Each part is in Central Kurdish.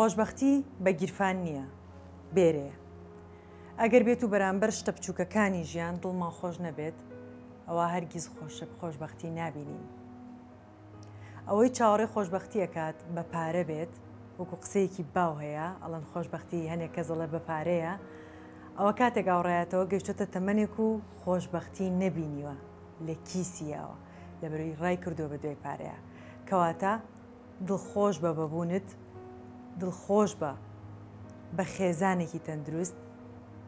خۆشبەختی بە گیرفان نییە، بێرەیە. ئەگەر بێت و بەرامبەر شتە بچووکەکانی ژیان دڵمان خۆش نەبێت، ئەوا هەرگیز خۆشبەختی نابینین. ئەوەی چاوەڕێی خۆشبەختی ئەکات بە پارە بێت، وەکو قسەیەکی باو هەیە ئەڵێن خۆشبەختی هەنێک کەس ئەڵێ بە پارەیە، ئەوە کاتێک ئاوڕایەتەوە گەیشتۆتە تەمەنێک و خۆشبەختی نەبینیوە لە کیسی یاوە لەبەرئەوەی ڕای کردووە بە دوای پارەیە. کەواتە دڵخۆش بە بە بوونت، دڵخۆش بە بە خێزانێکی تەندروست،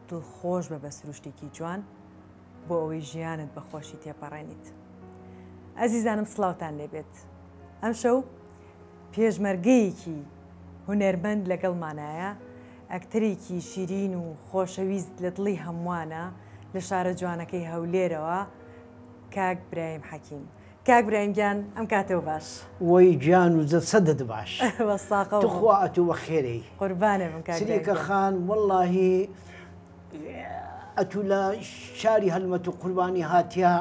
دڵخۆش بە بە سروشتێکی جوان بۆ ئەوەی ژیانت بە خۆشی تێپەڕێنیت. ئەزیزانم سڵاوتان لێبێت. ئەمشەو پێشمەرگەیەکی هونەرمەند لەگەڵمانایە، ئەکتەرێکی شیرین و خۆشەویست لە دڵی هەمووانە لە شارە جوانەکەی هەولێرەوە کاک برایم حەکیم. کاک برایم گیان ئەم کاتەو باش. وەی گیان و جەسەدت باش. بە ساقەو بم. توخوا ئەتوو بەخێرێی. قوربانێ بم کاک برایم گیان. چریکە خان وەڵاهی ئەتوو لە شاری هەڵمەت و قوربانی هاتیە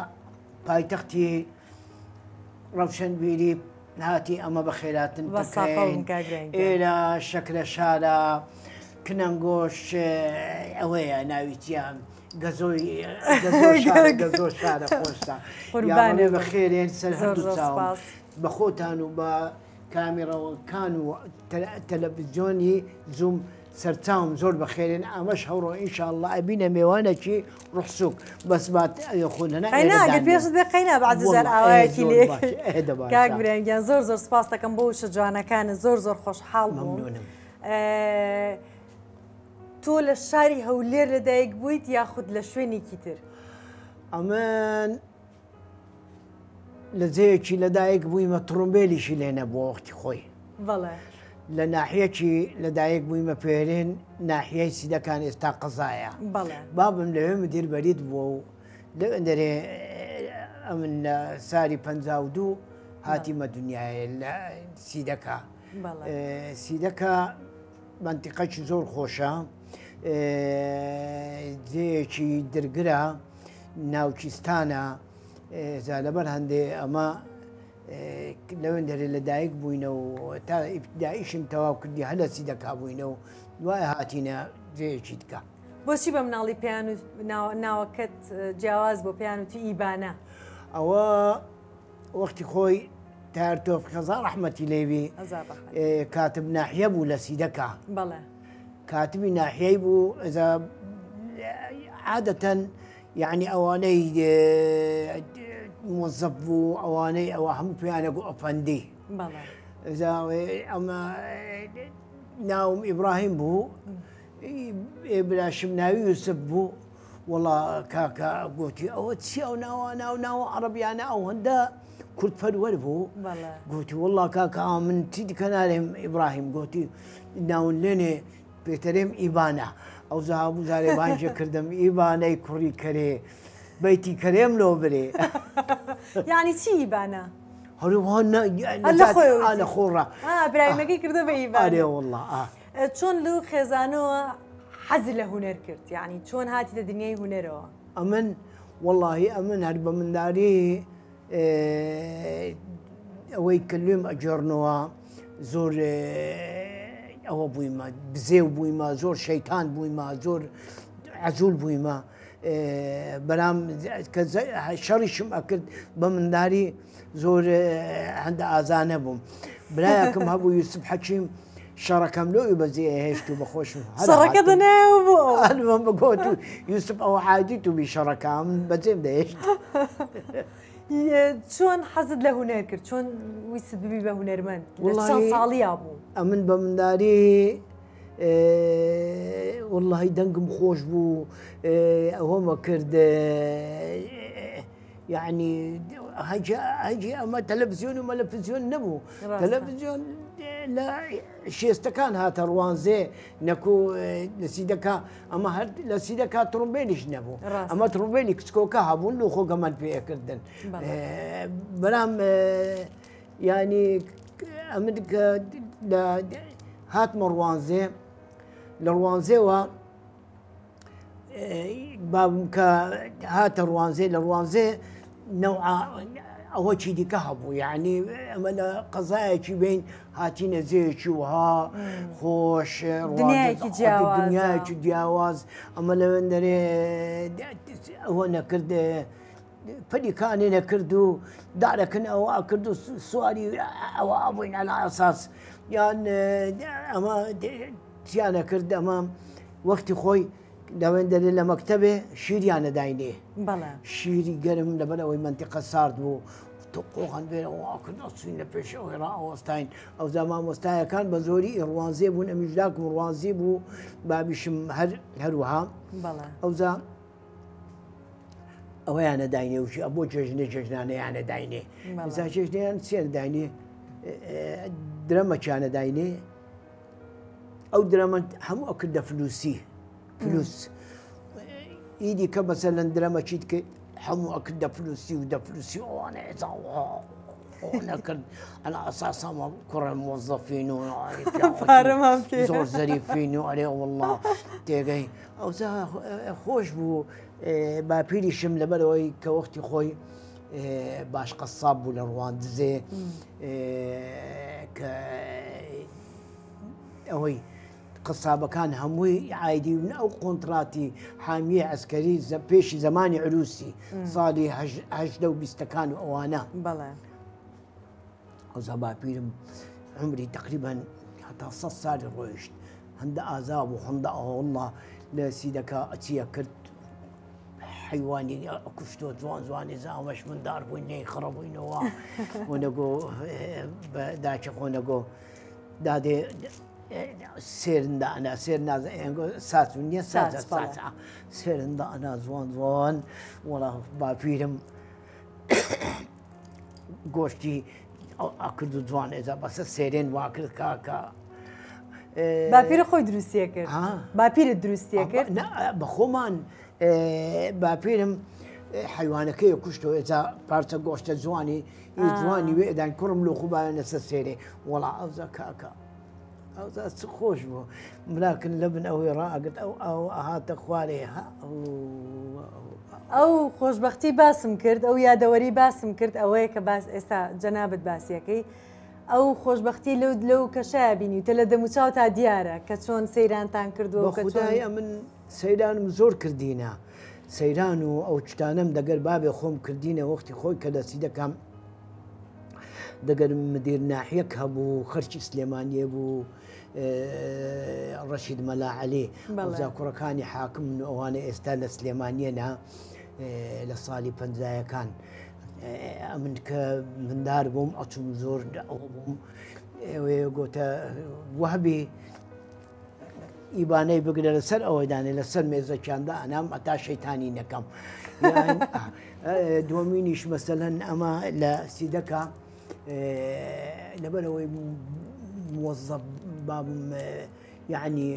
پایتەختی ڕەوشەنبیری هاتی ئەمە بە خێراتن دەکەین ئێرە شەکرە شارە کنەنگۆش ئەوەیە ناوی چیە گەزۆی گەزۆ شارە خۆشە قوربانێ بە خێرێن سەر هەردوو چاوم بە خۆتان و بە کامیڕەکان و تەلەڤزیۆنی زووم سەرچاوم زۆر بەخێرێن ئەمەش هەوڕۆ ئینشاءاللە ئەبینە مێوانەکی ڕوحسوک بەس بات ئەوێ خۆ لەنا قەینا ئەگەر پێشت بێ قەینا بەعزی جار ئاوایەکی لێ کاک برایم گیان زۆر زۆر سپاس دەکەم بۆ وشە جوانەکانت زۆر زۆر خۆشحاڵ بووم مەمنونم. تۆ لە شاری هەولێر لەدایک بوویت یاخود لە شوێنێکی تر؟ ئەمن لە جێیەکی لەدایک بوویمە تڕومبێلیشی لێ نەبووە وەختی خۆی. بەڵێ. لە ناحیەکی لەدایک بوویمە پێرێن ناحیەی سیدەکان ئێستا قەزایە. بەڵێ. بابم لەوێ مدیر بەرید بووە و لەوێ دەرێ ئەمن لە ساری 52 هاتیمە دنیاێ لە سیدەکە. بەڵێ. سیدەکە مەنتیقەکی زۆر خۆشە جێیەکی درگرە. ناوکیستانە جا لەبەر هەندێ ئەمە لەوێن دەرێ لە دایک بووینە و تا ئیبتداییشم تەواو کردی هەر لە سیدەکا بووینە و دوای هاتینە جێیەکی دیکە. بۆچی بە مناڵی پێیان ناوەکەت جیاواز بۆ پێیان وتی ئیبانە؟ ئەوە وەختی خۆی تار تۆفیق هەزار ڕەحمەتی لێبی کاتب ناحیە بوو لە سیدەکا. بەڵێ. کاتبی ناحیەی بوو ئەجا عادەتەن یعنی ئەوانەی مۆزەف بوو ئەوانەی ئەوە هەموو پێیانە گو ئەفەندی ئەمە ناوم ئیبراهیم بوو براشم ناوی یوسف بوو وەڵا کاکە گوتی ئەوە چی ئەو ناوە ناو ناوە عەڕەبیانە ئەو هەندە کورد پەروەر بوو گوتی وەڵا کاکە من چی دیکە نارێم ئیبراهیم گوتی ناون لێنێ پێتەرێم ئیبانە ئەو زەهابوو جارێ بانگێ کردم ئیبانەی کوڕی کەرێ بەیتی کەرێم لۆ برێ یعنی چی ئیبانە؟ هەروها لە خۆڕا برایمەکەی کردە بە ئیبانە ئەرێ وەڵا چۆن لەو خێزانەوە حەزت لە هونەر کرد یعنی چۆن هاتیتە دنیای هونەرەوە؟ ئەمن وەڵاهی ئەمن هەر بە منداری ئەوەی کە لێم ئەگێڕنەوە زۆر ئەوە بوویمە بزێو بوویمە زۆر شەیتان بوویمە زۆر عزول بوویمە بەرام کە شەڕیشم ئەکرد بە منداری زۆر هەندە ئازا نەبووم برایەکم هەبوو یوسف حەکیم شەڕەکەم لۆی بەجێ هێشت و بەخۆشم شەڕەکە دەنایەوە بۆ ئەو ئەلوەم بگۆت و یوسف ئەوە عادی تو بی شەڕەکە من بەجێم دەهێشت. چۆن حەزت لە هونەر کرد چۆن ویست ببی بە هونەرمەند لە چەند ساڵیا بوو؟ ئەمن بە منداری وەڵڵاهی دەنگم خۆش بوو ئەوەمە کرد یعنی هەجی ئەمە تەلەڤزیۆن و مەلەفزیۆن نەبوو تەلەڤزیۆن لە شێستەکان هاتە ڕوانزێ نەکو لە سیدەکە ئەمە هەر لە سیدەکە تڕمبێلیش نەبوو ئەمە تڕمبێلی کچکۆکە هەبوون لۆ خۆ گەمان پێکردن بەرام ینی ئەمن کە لە هاتمە ڕوانزێ لە ڕوانزێوە بابم کە هاتە ڕوانزێ لە ڕوانزێ نەوعا ئەوە چی دیکە هەبوو یعنی ئەمە لە قەزایەکی بین هاتینە جێیەکی وها خۆش دنیایەکی جیاواز دنیایەکی جیاواز ئەمە لەوێن دەرێ ئەوە نەکرد پەلیکانی نەکرد و دارەکن ئەوە ئەکرد و سواری ئەوە ئەبووین على ئەساس یان ئەمە چیانە کرد ئەمە وەختی خۆی لەوێن دەرێ لە مەکتەبێ شیریانە داینێ شیری گەرم لەبەر ئەوەی منتیقە سارد بوو قۆغان بێرەوە ئەکرد ئەچوین لە پێش ئەوەی ڕائەوەستاین ئەوجا مامۆستایەکان بە زۆری ڕوانزێ بوون ئەمیش داکم ڕوانزی بوو بابیشم هەر هەروەها ئەوجا ئەوەیانە داینێ وشی ئەبۆ جێژنە جێژنانەیانە داینێ ئەوجا جێژنیان چیان داینێ درەمەکیانە داینێ ئەو درەمە هەموو ئەکردە فلوسی فلوس ئیدی کە مەسەلەن درەمەکی کرد هەموو ئەکردە فلوسی و دەفلوسی ئەوانە ئێزاوە نەکرد ئەنا ئەساسەمە کوڕە مۆزەفین و زۆر زەریفین و ئەرێ وڵا تێگەی ئەوسا خۆش بوو باپیریشم لەبەرەوەی کە وەختی خۆی باش قەساب بوو لە ڕواندزێ کە ئەوەی قەسابەکان هەمووی عایدی و ئەو کۆنتراتی حامیە عسکەری پێشی زمانی عروسی ساڵی هەژدە و بیستەکان و ئەوانە بەڵێ ئەوزا باپیرم عمری تقریبا هەتا سە سالی ڕۆیشت هەندە ئازا بوو هەندە ئەوەڵا لە سیدەکە ئەچیە کرد حیوانی کوشتۆ جوان جوانی زامەش مندار بووین لێی خڕە بووینەوە و نەگۆ داچە خۆ نەگۆ دادێ سێرندا ئەنا سێر نازە ئێنگۆ ساچ نییە ساچ ساچ سێرندا ئەنا جوان جوان وەڵا باپیرم گۆشتی ئەکرد و جوان ئێجا بەسە سێرێن وا کرد کاکە. باپیرە خۆی دروستیە کرد باپیرت دروستیە کرد بە خۆمان باپیرم حیوانەکەی کوشتەوە ئێجا پارچە گۆشتە جوانی جوانی وێ ئەدان کوڕم لۆ خوبایە سەر سێرێ وەڵا ئەوزا کاکە ئەوزا چ خۆش بوو ملاکن لە بن ئەوەی ڕائگرت ئەو ئەو ئەهاتە خوارێ ئەو خۆشببختی باسم کرد ئەو یادەوەری باسم کرد ئەوەیە کە باس ئێستا جەنابەت باسیەکەی ئەو خۆشببختی لەو لەو کەشایە بینیوتە لە دەموچاو تا دیارە کە چۆن سەیرانتان کردووە کە خدای ئەمن سەیرانم زۆر کردینە سەیران و ئەو شتانەم دەگەر بابێ خۆم کردینە وەختی خۆی کە دەستی دەکەم دەگەر مدیر ناحیەک هەبوو خەرکی سلێمانیە بوو ڕەشید مەلا عەلی ئەوجا کوڕەکانی حاکم و ئەوانە ئێستا لە سلێمانیە نا لە ساڵی پەنجایەکان ئەمن کە مندار بووم ئەچوم زۆر ئەوە بووم گۆتە وەهبی ئیبانەی بگرە لەسەر ئەوەی دانێ لەسەر مێزەکیاندا ئەنام ئەتا شەیتانی نەکەم دووەمینیش مەسەلەن ئەمە لە سیدەکە لەبەرەوەی موەزەف بابم یعنی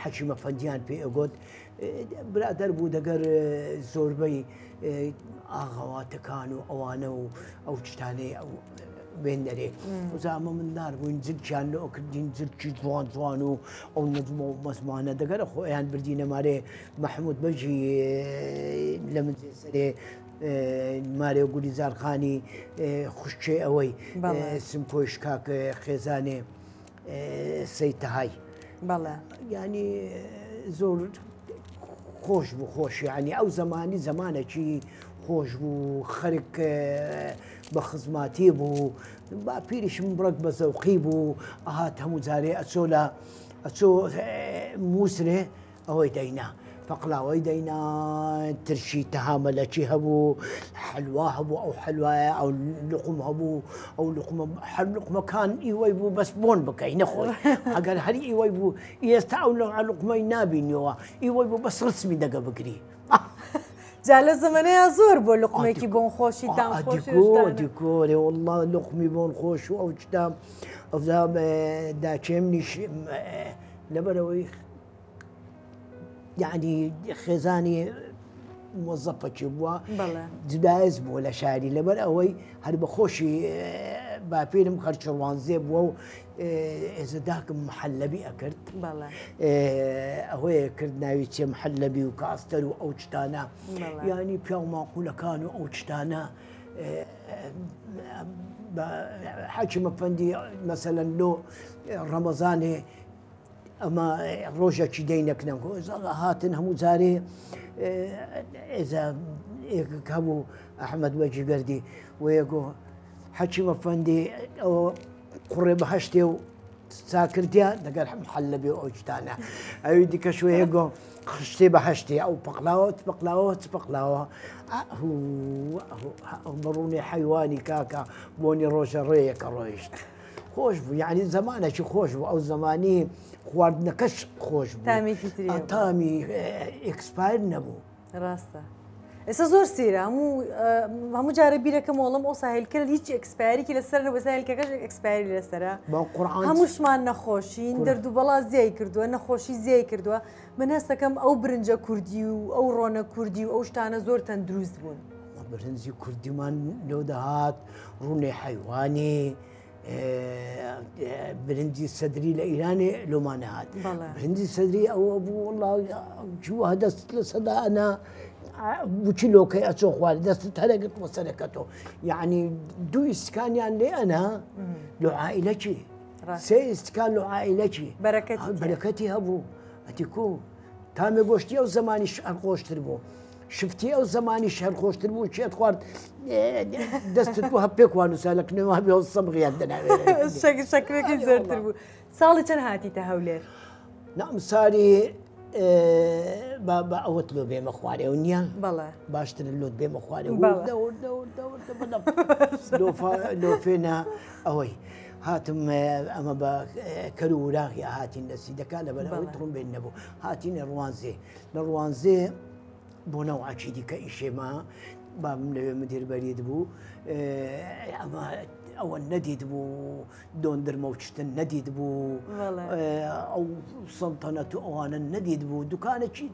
حەکیمە فەندیان پێ ئەگوت برادەر بوو دەگەر زۆربەی ئاغەواتەکان و ئەوانە و ئەو شتانەی ئەو بێندەرێ وزا ئەمە مندار بووین جلکیان لۆ کردین جلکی جوان جوان و ئەو نەزمە و مەزمانە دەگەرە خۆیان بردینە مارێ مەحمود بەجی لە من سەرێ مارێ گولی زارخانی خوشکێ ئەوەی سمکۆی شکاک خێزانێ سەی تەهای بەڵێ ینی زۆر خۆش بوو خۆش ینی ئەو زمانی زمانێکی خۆش بوو خەرک بە خزماتی بوو باپیریشم بڕک بە زەوقی بوو ئەهات هەموو جارێ ئەچۆ لە ئەچۆ مووسرێ ئەوەی دەینا پەقلاوەی دەینا ترشی تەهامەلەکی هەبوو حلوا هەبوو ئەو حلوایە ئەو لقم هەبوو ئەو لقمە هەر لقمەکان ئیوەی بوو بەس بۆن بکەی نەخۆی ئەگەر هەر ئیوەی بوو ئێستا ئەو لەو لقمەی نابینیەوە ئیوەی بوو بەس ڕسمی دەگە بگری. جا لە زەمەنەیە زۆر بۆ لقمێکی بۆن خۆشی تام خۆشی دیکۆرێ والله لقمی بۆن خۆش و ئەو شتە ئەوجا داچێمنیش لەبەرەوەی یعنی خێزانی مۆزەفەکی بووە جدایز بووە لە شاری لەبەر ئەوەی هەر بە خۆشی باپیرم خەرچڕوانزێ بووە و ئێزە داکم محەلەبی ئەکرد ئەوەیە کرد ناوی چێ محەلەبی و کاستەر و ئەو شتانە ینی پیاو ماقولەکان و ئەو شتانە. حاکم ئەفەندی مەسەلەن لۆ ڕەمەزانێ ئەمە ڕۆژێکی دەینەکنەم هاتن هەموو جارێ ئێزا ئێکک هەبوو ئەحمەد بەگی گەردی وەیەگۆ حەکیم ئەفەندی ئەوە قوڕێ بەهەشتێ و ساکردیا دەگەر محل بێ ئەو شتانە ئەوی دیکەش وەیەگۆ خشتێ بەهەشتێ ئەو پەقلاوە چ پەقلاوە چ پەقلاوە بەڕوونی حیوانی کاکە بۆنی ڕۆژە ڕێیەکە ڕۆیشت. خۆش بوو یعنی زمانێکی خۆش بوو ئەو زمانی خواردنەکەش خۆش بوو تامێکی تری تامی expire نەبوو. ڕاستە ئێستا زۆر سیرە هەموو هەموو جارە بیرەکەم وەڵم ئەو ساهلکە هیچ expire ێکی لەسەر نەبوو ساهلکەکەش expire ی لەسەرە هەمووشمان نەخۆشین دەرد و بەڵا زیای کردووە نەخۆشی زیای کردووە من هەستەکەم ئەو برنجە کوردی و ئەو ڕۆنە کوردی و ئەو شتانە زۆر تەندروست بوون. برنجی کوردیمان لۆ دەهات ڕوونێ حەیوانی برنجی سەدری لە ئیرانێ لۆمان نەهات برنجی سەدری ئەوە بوو وڵا جووە دەست لە سەدا ئەنا بچی لۆکەی ئەچۆ خوارد دەستت هەرەگرت بۆ سەرەکەتۆ یعنی دوو ئیسکانیان لێ ئەنا لۆ عائلەکی سێ ئیسکان لۆ عائلەکی بەرەکەتی هەبوو ئەتیکو تامێ گۆشتی ئەو زمانیش هەر خۆشتر بوو شفتی ئەو زمانیش هەر خۆشتر بوو چێت خوارد دەستت بوو هە پێک وانووسا لە کنەوە هەبێ سەمغیان دەناوێت شەکرەکەی زۆرتر بوو ساڵی چەند هاتیتە هەولێر؟ نام ساری بە ئەوەت لۆ بێمە خوارێ و نییە باشتر لۆت بێمە خوارێ لۆفێنە ئەوەی هاتم ئەمە بە کەر و وراغی هاتین لە سیدەکە لەبەر ئەوەی تڕمبێن نەبوو هاتینە ڕوانزێ لە ڕوانزێ بۆ نەوعەکی دیکە ئیشێما بابم لەوێ مدیر بەرید بوو ئەمە ئەوە نەدید بوو دۆندرمە و چتن نەدید بوو ئەو سەڵتەنەت و ئەوانە نەدید بوو دوکانێکی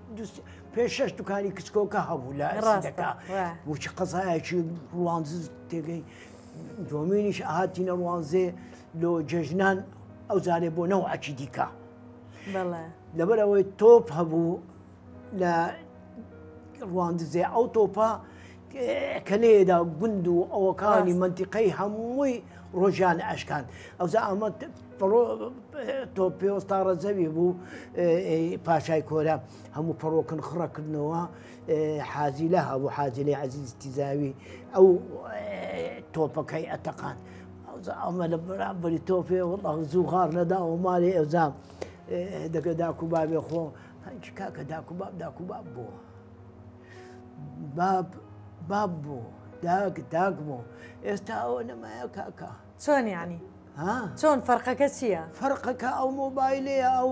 پێ شش دوکانی کچکۆکە هەبوو لە ڕاستەکە بچی قەزایەکی ڕوانز تێگەی دۆمینیش هاتینە ڕوانزێ لۆ جەژنان ئەو جارێ بۆ نەوعەکی دیکە لەبەر ئەوەی تۆپ هەبوو لە ڕواندزێ ئەو تۆپە کە لێدا گوند و ئەوەکانی منتیقەی هەمووی ڕۆژیان ئەشکان ئەوجا ئەمە تۆ پێوەستا ڕەجەوی بوو پاشای کۆرە هەموو پەڕۆکن خڕەکردنەوە حازیلە هەبوو حازیلەی عەزیز تیزاوی ئەو تۆپەکەی ئەتەقان ئەمە لە بەرامبەری تۆپێ وەڵا زوو غار نەدا و ماڵێ ئەوجا دەگە داک و بابێ خۆ هەنچ کاکە داک و باب داک و باب بوو باب باب بوو داک داک بوو ئێستا ئەوە نەمایە کاکە. چۆن یانی؟ چۆن فەرقەکە چییە؟ فەرقەکە ئەو مۆبایلەیە ئەو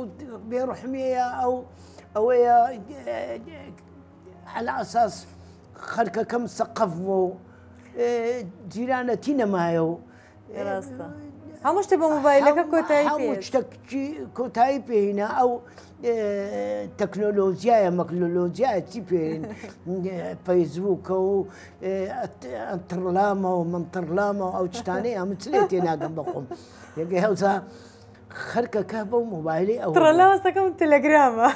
بێڕحمیەیە ئەو ئەوەیە على ئەساس خەرکەکەم سەقەف بوو جیرانەتی نەمایە و ڕاستە هەموو شتێ بە مۆبایلەکە کۆتایی هەموو شتێکی کۆتایی پێهینا ئەو تەکنۆلۆژیایە مەکنۆلۆژیایە چی پێین فەیسبووکە و ئەتڕلامە و منتڕلامە و ئەو شتانەی ئەمە چ لێ تێناگەم بەخۆم یەکەی هەوسا خەرکەکە بەو مۆبایلی ئەو تڕلامەکەم تەلەگرامە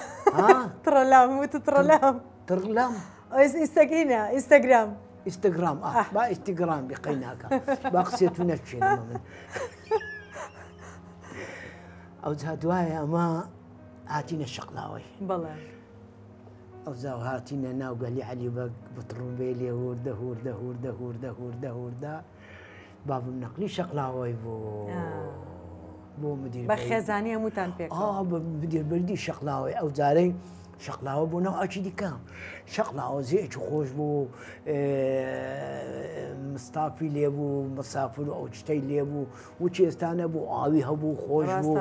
تڕلام وت تڕلام تڕلام ئینستاگرینە ئینستاگرام ئینستاگرام با ئینستاگرام بی قەیناکە با قسێت و نەچێنەوە من ئەوجا دوایە ئەمە هاتینە شەقلاوەی بەڵێ ئەوجا هاتینە ناو گەلی عەلی بەگ بە تڕومبێلێ هوردە هوردە هوردە هوردە هوردە هوردە بابم نەقلی شەقلاوەی بۆ بۆ مدیر بە خێزانی هەمووتان پێک بە مدیر بردی شەقلاوەی ئەو جارەی شەقلاوە بۆ ناو ئاچی دیکە شەقلاوە زێکی خۆش بوو مستافی لێبوو مەسافر و ئەو شتەی لێبوو و چێستا نەبوو ئاوی هەبوو خۆش بوو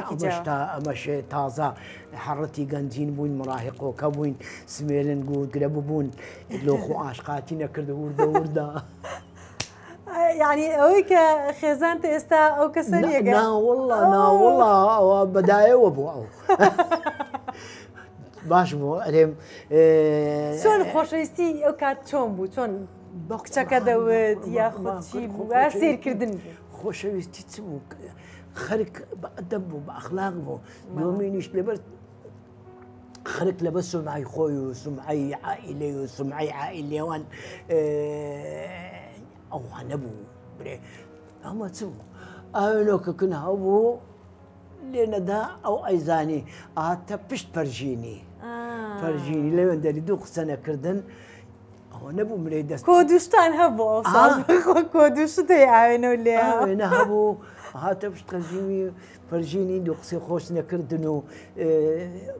ئەمەشتا ئەمەشێ تازە حەڕەتی گەنجین بووین مراهقۆکە بووین سمێلنگ و گرە ببوون لۆ خۆ ئاشقاتی نەکرد وردە وردە. یعنی ئەوەی کە خێزانتە ئێستا ئەو کەسە نییە ناوەڵا ناوەڵا ئەوە بەدایەوە بۆ ئەو. باش بوو ئەرێم چۆن خۆشەویستی ئەو کات چۆن بوو چۆن بە کچەکە دەوت یاخود چی بوو سیرکردن بوو خۆشەویستی چ بوو خەرک بە ئەدەب بوو بە ئەخلاق بوو دومینیش لەبەر خەرک لەبەر سومعی خۆی و سومعی عائیلەی و سومعی عائیلێوان ئەوها نەبوو برێ ئەمە چ بوو ئاوێنۆکە کن هەبوو لێ نەدا ئەو ئەیزانی ئاتە پشت پەرژینی پەرژینی لەوێن دەری دوو قسە نەکردن ئەوە نەبوو مرێ دەست کۆدوشتان هەبوو ئەو ساڵ کۆدوشت هەیە ئاوێنە و لێ ئاوێنە هەبوو هاتە پشت قەرژینی پەرژینی دوو قسەی خۆش نەکردن و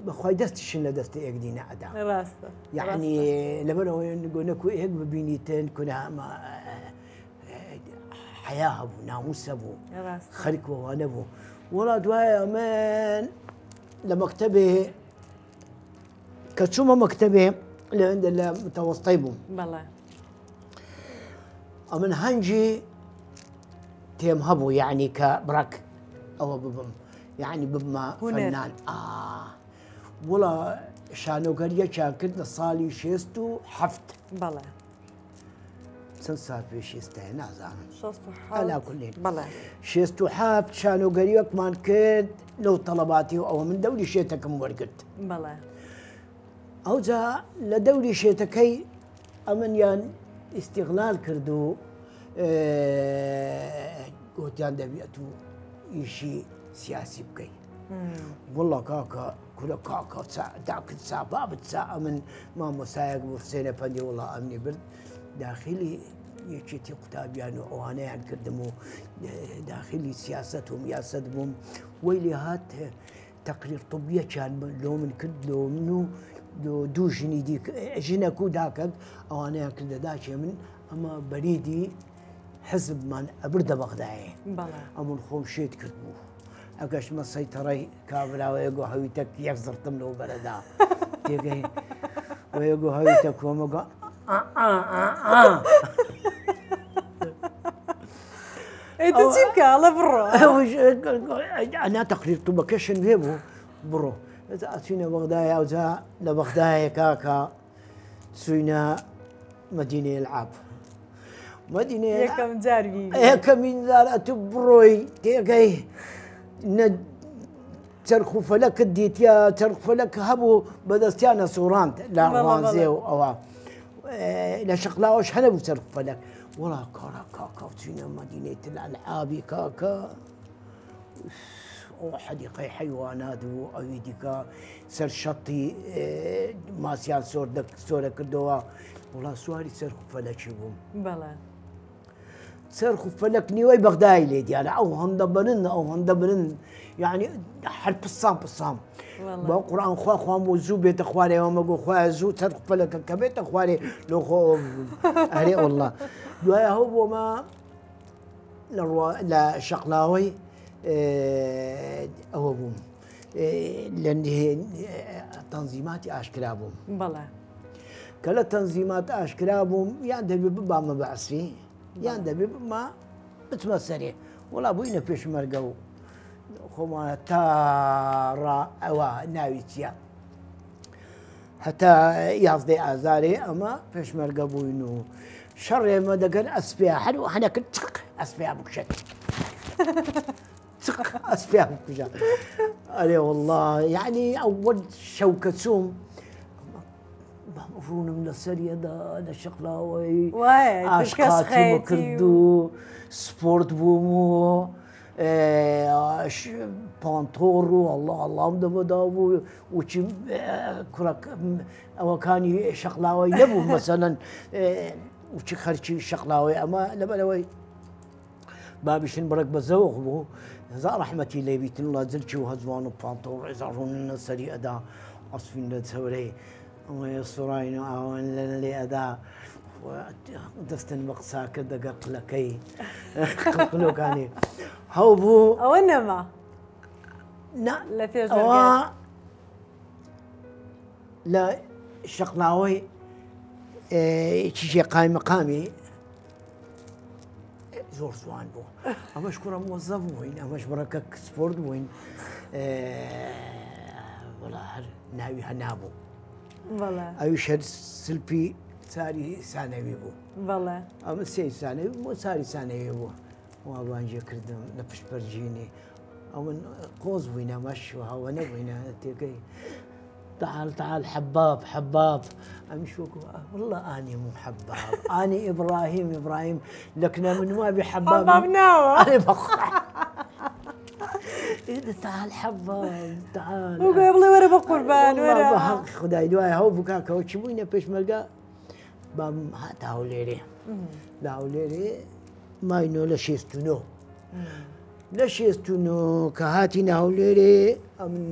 بەخوای دەستیشن لە دەستە یەکدی نەئەدا ڕاستە یعنی لەبەرەوەی گۆنەکو یەک ببینیتن کونامە حەیا هەبوو ناموس هەبوو خەرک وەوە نەبوو وەڵا دوایە من لە مەکتەبێ کە چوومە مەکتەبێ لەوێندە لە متەوەستەی بووم بەڵێ ئەمن هەنگی تێم هەبوو یعنی کە بڕک ئەوە ببم یعنی ببمە فەنان وڵا شانۆگەریەکیان کرد لە ساڵی 67 بەڵێ چەند سال پێش ئێستایە نازانم ئەلا کولی بەڵێ 67 شانۆگەریەکمان کرد لەو تەڵەباتی و ئەوە من دەوری شێتەکەم وەرگرت بەڵێ ئەوجا لە دەوری شێتەکەی ئەمنیان ئیسیغلال کرد و گوتیان دەبێت و ئیشی سیاسی بکەیت وڵا کاکە کورە کاکە داکت سا بابت سا ئەمن مامۆسایەک بوو حسێن ئەفەندی وڵا ئەمنی برد داخلی یەکێتی قوتابیان و ئەوانەیان کردم و داخلی سیاست و میاست بووم وەی لێ هات تەقریر طبیەکیان لۆ من کرد لۆ من و دوو ژنی دیک ژنەک و داکەک ئەوانەیان کردە داکێ من ئەمە بەریدی حزبمان ئەبردە بەغدایێ ئەمن خۆم شێت کرد بوو ئەگەشتمە سەیتەڕەی کابراوە یەگۆ هەویتە یەک زڕتم لەو بەرەدا تێگەی وەیەگۆ هەویتە کۆمەگە چی بکە ئەڵە بڕۆ ئەنا تەقریر تو بەکەشن وێ بوو بڕۆ ئەچینە بەغدایە ئەوجا لە بەغدایە کاکە چوینە مەدینەی العاب مەدینەی یەکەم جار یەکەمین جار ئەتو بڕۆی تێگەی نە چەرخ و فەلەکت دیتە چەرخ فەلەک هەبوو بەدەستیانە سوڕاند لە ڕوانزێ و ئەوە لە شەقلاوەش هەنەبوو چەرخ فەلەک وڵا کاڕا کاکا چوینە مەدینەی العابی کاکە ئەو حەدیقەی حەیوانات بوو ئەوی دیکە سەر شەتی ماسیان سۆرە کردەوە وڵا سواری چەرخ و فەلەکی بووم بەڵێ چەرخ و فەلەک نیوەی بەغدای لێ دیارە ئەو هەندە برن ئەو هەندە برن یعنی هەر پسام پسام بە قورآن خوا خوام بۆ زوو بێتە خوارێەوە مەگۆ خوایە زوو چەرخ فەلەکە کە بێتە خوارێ لۆ خۆ ئەرێ والله دوای هەو بۆمە لە شەقلاوەی ئەوە بووم لە تەنزیماتی ئاشکرا بووم بەڵێ کە لە تەنزیمات ئاشکرا بووم یان دەبێ ببامە بەعسی یان دەبێ بما بچمە سەرێ وڵا بووینە پێشمەرگە و خۆمانە تا ڕا ئەوە ناوی چییە؟ هەتا یازدەی ئازارێ ئەمە پێشمەرگە بووین و شەڕێمە دەگەر ئەسپیا هەر و هەنەکرد چق ئەسپیا بکوژێت چق ئەسپیا بکوژە ئەرێ والله یعنی ئەوەل شەوکە چووم ڕوونم لەسەریەدا لە شەقلاوەی ئاشقاتی کرد و سپۆرت بووم و پانتۆڕ و ئەڵڵا ئەڵڵام دەبەدا بوو وچی کوڕە ئەوەکانی شەقلاوەی نەبوو مەسەلەن وچی خەرچی شەقلاوەی ئەمە لەبەرەوەی بابیشن بڕێک بە زەوق بوو هەزار ڕەحمەتی لێبیتن وڵا جلکی و هەزوان و پانتۆڕ ئێزا ڕوونە سەری ئەدا ئەسفین لە چەورەی ئەوەیە سوڕین و ئاوان لە لێ ئەدا دەستن بە قساکە دەگەر قلەکەی قلقلۆکانی هەو بوو ئەوە نەما لە پێش ئەوە لە شەقلاوەی چیشێ قایمەقامی زۆر جوان بوو ئەمەش کوڕە مۆزەف بووین ئەمەش بڕەکە سپۆرت بووین وڵا هەر ناوی هەنابوو ئەویش هەر سلپی چاری سانەوی بوو ئەمە سێ سانەوی بۆ چاری سانەوی بوو وا بانگێ کردم لە پشت پەرژینی ئەوە قۆز بووینە مەش و هەوە نەبووینە تێکەی. تعال تعال حباب حباب. ئەمیش وەکو والله ئانی مو حباب، ئانی ئیبراهیم ئیبراهیم لەکنە من وابی حباب حباب ناوە. ئەرێ بەخوا. تعال حباب تعال. وگوێ بڵێ وەرە بە قوربان وەرە. بە حەق خدای دوای هەو بوو کاکەوە چی بووینە پێشمەرگە بام هاتە هەولێرێ. لە هەولێرێ ماینۆ لە 69. لە 69 کە هاتینە هەولێرێ ئەمن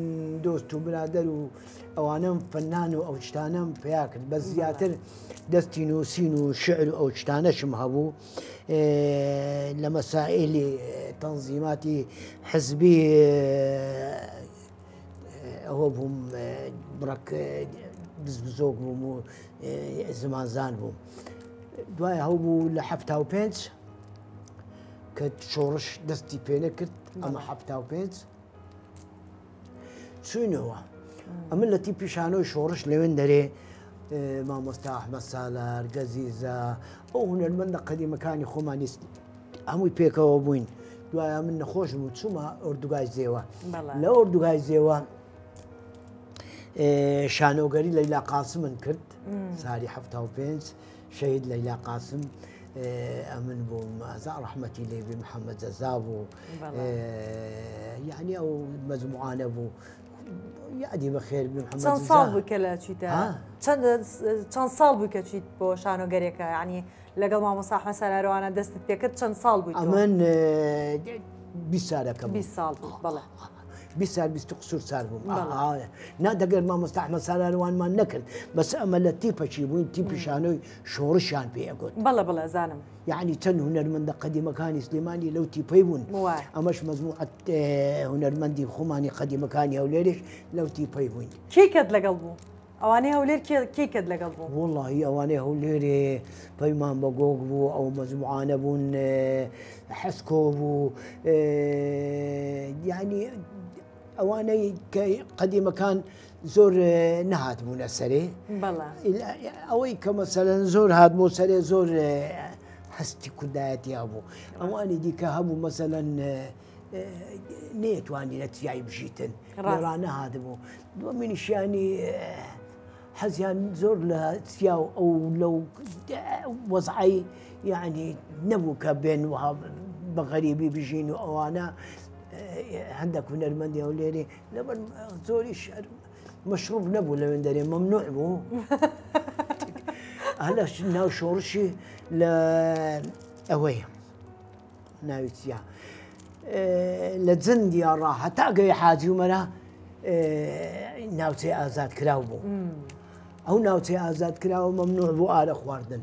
دۆست و برادەر و ئەوانەم فەنان و ئەو شتانەم پیا کرد، بەس زیاتر دەستی نووسین و شعر و ئەو شتانەشم هەبوو. لە مەسائلی تەنزیماتی حزبی ئەوە بووم، بڕەک بزبزۆک بووم و زمانزان بووم. دوای هەو بوو لە 75 کە شۆڕش دەستی پێ نەکرد، ئەمە 75 چوینەوە. ئەمن لە تیپی شانۆی شۆڕش لەوێن دەرێ مامۆستا ئەحمەد سالار، گەزیزە، ئەو هونەرمەندە قەدیمەکانی خۆمانی هەمووی پێکەوە بووین. دوایە من نەخۆش بوو چوومە ئۆردوگای زێوە. لە ئۆردوگای زێوە شانۆگەری لەیلا قاسمن کرد سالی 75. شەهید لەیلا قاسم ئەمن بووم، ئازا ڕەحمەتی لێبی محەممەد جەزا بوو، یعنی ئەو مەجموعانە بوو. یادی بەخێر بی محەممەد چەند ساڵ بوو کە لە چیتە؟ چەند ساڵ بوو کە چیت بۆ شانۆگەرێکە؟ یعنی لەگەڵ مامۆستا ئەحمەد سالاروانە دەستت پێکرد چەند ساڵ بووی تۆ؟ ئەمن 20 سالەکە بوو. 20 ساڵ بوو، بەڵێ. 20 سال، 20 قسوور سال بووم. نا دەگەر مامۆستا ئەحمەد سالاروانمان نەکرد، بەس ئەمە لە تیپەکی بووین، تیپی شانۆی شۆڕشیان پێ ئەگوت. بەڵێ بەڵێ زانم. یعنی چەند هونەرمەندە قەدیمەکانی سلێمانی لەو تیپەی بوون. ئەمەش مەجموعەت هونەرمەندی خۆمانی قەدیمەکانی هەولێریش لەو تیپەی بووین. کێ کەت لەگەڵ بوو؟ ئەوانەی هەولێر کێ کەت لەگەڵ بوو؟ وەڵڵاهی ئەوانەی هەولێرێ پەیمان بە گۆگ بوو، ئەو مەجموعانە بوون، حەسکۆ بوو، یعنی ئەوانەی کە قەدیمەکان زۆر نەهاتبوونە سەرێ. ئەوەی کە مەسەلەن زۆر هات بۆ سەرێ زۆر هەستی کوردایەتی هەبوو. ئەوانی دیکە هەبوو مەسەلەن نەیەتوانی لە چیای بژیتن، لێرا نەهاتبوو. دووەمینیشیانی حەزیان زۆر لە چیا و ئەو لەو وەزعی یعنی نەبوو کە بێن وها بە غەریبی بژین و ئەوانە. هەندێک هونەرمەندی هەولێرێ لەبەر زۆریش مەشروب نەبوو لەوێن دەرێ، مەمنوع بوو. هەلە ناو شۆڕشی لە ئەوەیە ناوی چییە لە جەندیا ڕا هەتا گەی حاجی ومەرا ناوچەی ئازاد کراو بوو. ئەو ناوچەی ئازاد کراوە مەمنوع بوو ئارە خواردن،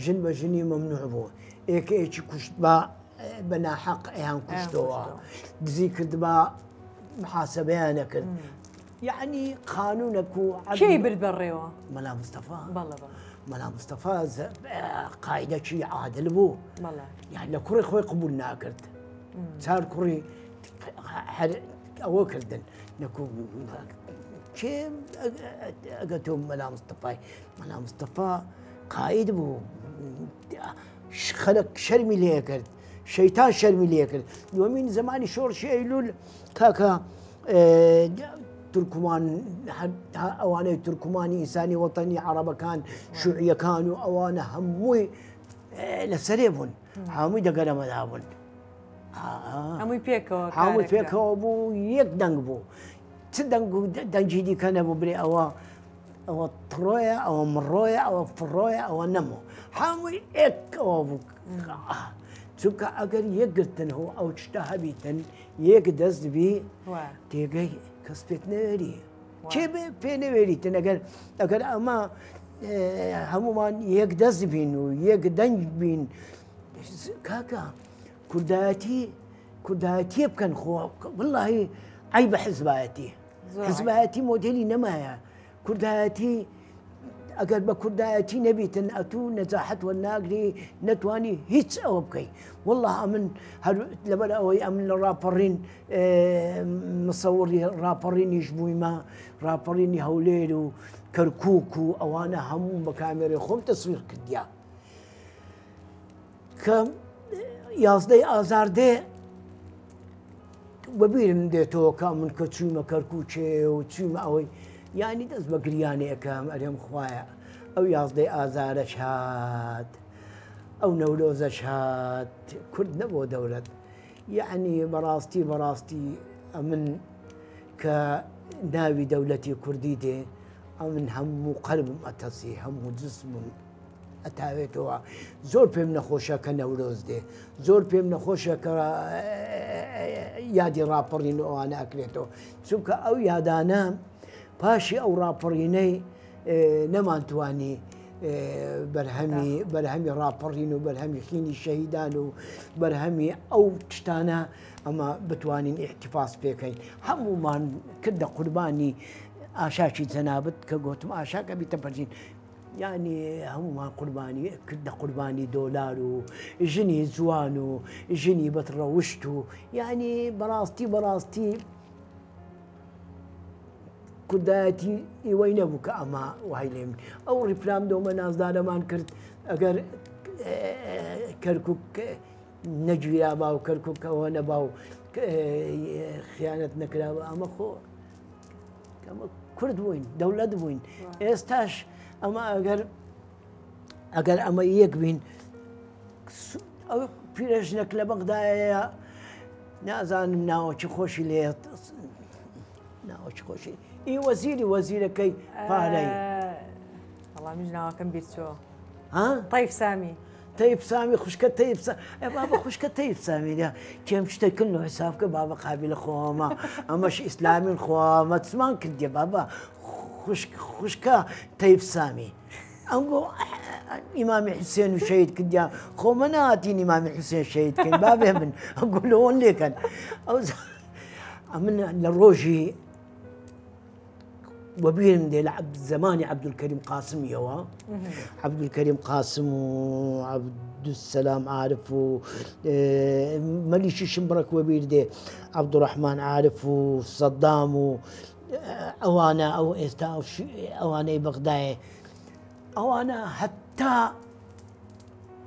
ژن بە ژنی مەمنوع بوو، ئێکەیەکی کوشت بە ناحەق ئەیان کوشتەوە، دزی کرد بە محاسبەیان نەکرد. یعنی قانونەک و کێی برد بەڕێوە؟ مەلا مستەفا. مەلا مستەفا قایدەکی عادل بوو، یعنی لە کوڕی خۆی قبول ناکرد. چار کوڕی هەر ئەوە کردن نەکو کێ ئەگە تۆ مەلا مستەفای. مەلا مستەفا قاید بوو، خەلک شەرمی لێ کرد، شەیتان شەرمی لێ کرد. دووەمین زمانی شۆڕشی ئەیلول کاکە تورکمان، ئەوانەی تورکمانی ئینسانی وەتەنی عەرەبەکان شوعیەکان و ئەوانە هەمووی لەسەرێ بوون، هەمووی دەگەرەمەدا بوون. هەمووی پێکەوە هەمووی پێکەوە بوو، یەک دەنگ بوو. چ دەنگ و دەنگی دیکە نەبوو برێ ئەوە ئەوە تڕۆیە، ئەوە مڕۆیە، ئەوە فڕۆیە، ئەوە نەمۆ، هەمووی ئێکەوە بوو. چونکە ئەگەر یەکگرتن هۆ ئەو شتە هەبیتن، یەک دەست بی تێگەی کەس پێت نەوێری. کێ پێ نەوێریتن؟ ئەگەر ئەمە هەمومان یەک دەست بین و یەک دەنگ بین، کاکە کوردایەتی کوردایەتیە بکەن. خۆ وەڵڵاهی عەیبە حزبایەتی، حزبایەتی مۆدێلی نەمایە. کوردایەتی ئەگەر بە کوردایەتی نەبیتن ئەتوو نەجاحەت وەرناگری، نەتوانی هیچ ئەوە بکەی. والله ئەمن هەر لەبەر ئەوەی ئەمن لە ڕاپەڕین مسەوڕی ڕاپەڕینیش بوویمە، ڕاپەڕینی هەولێر و کەرکووک و ئەوانە هەموو بە کامێرەی خۆم تەسویر کردیا. کە 11 ئازار دێ بەبیرم دێتەوە کە من کە چوومە کەرکووکێ و چوومە ئەوەی یانی دەست بە گریانێ ئەکەم ئەرێم خوایە ئەو یازدەی ئازارەش هات ئەو نەورۆزەش هات کورد نەبۆ دەولەت یعنی بەڕاستی بەڕاستی ئەمن کە ناوی دەولەتی کوردی دێ ئەمن هەموو قەلبم ئەتەسی هەموو جسمم ئەتاوێتەوە زۆر پێم نەخۆشە کە نەورۆز دێ زۆر پێم نەخۆشە کە یادی ڕاپەڕین و ئەوانە ئەکرێتەوە چونکە ئەو یادانە پاشی ئەو ڕاپەڕینەی نەمانتوانی بەرهەمی بەرهەمی ڕاپەڕین و بەرهەمی خینی شەهیدان و بەرهەمی ئەو شتانە ئەمە بتوانین احتفاظ پێکەین هەمومان کردە قوربانی ئاشاکی جەنابت کە گوتم ئاشاکە بیتە پەرژین یانی هەموومان قوربانی کردە قوربانی دۆلار و ژنی جوان و ژنی بەدڕەوشت و یانی بەڕاستی بەڕاستی کوردایەتی ئیوەی نەبوو کە ئەمە وای لێ من ئەو ڕیفرام دۆمە نازدارەمان کرد ئەگەر کەرکک نەگیرابا و کەرککەوە نەبا و خیانەت نەکراوە ئەمە خۆ ئەمە کورد بووین دەولەت بووین ئێستاش ئەمە ئەگەر ئەگەر ئەمە یەک بین ئەو پیرەژنەک لە بەغدایە نازانم ناوەکی خۆشی لێ ناوەکی خۆشی ئی وەزیری وەزیرەکەی پارەی وەڵامیش ناوەکەم بیرچۆ تەیف سامی. تەیف سامی خوشکە تەیف سا ئێ بابە خوشکە تەیف سامی دە کێم شتە کل و حساب کە بابە قابلە خۆمە ئەمەش ئیسلامین خۆمە چمان کردیە بابە خوشک خوشکە تەیف سامی ئەنگۆ ئیمامی حوسێن و شەهید کردیان خۆمە ناتین ئیمامی حوسێن شەهید کەین بابێ من ئەنگۆ لەوەن لێکەن ئەو ئەمن لە ڕۆژی وەبیرم دێ لە زمانی عەبدولکەریم قاسمیەوە عەبدولکەریم قاسم و عەبدولسەلام عارف و مەلیکی شمبڕک وەبیر دێ عەبدوڕەحمان عارف و سەدام و ئەوانە ئەو ئێستا ئەوانەی بەغدایە ئەوانە هەتا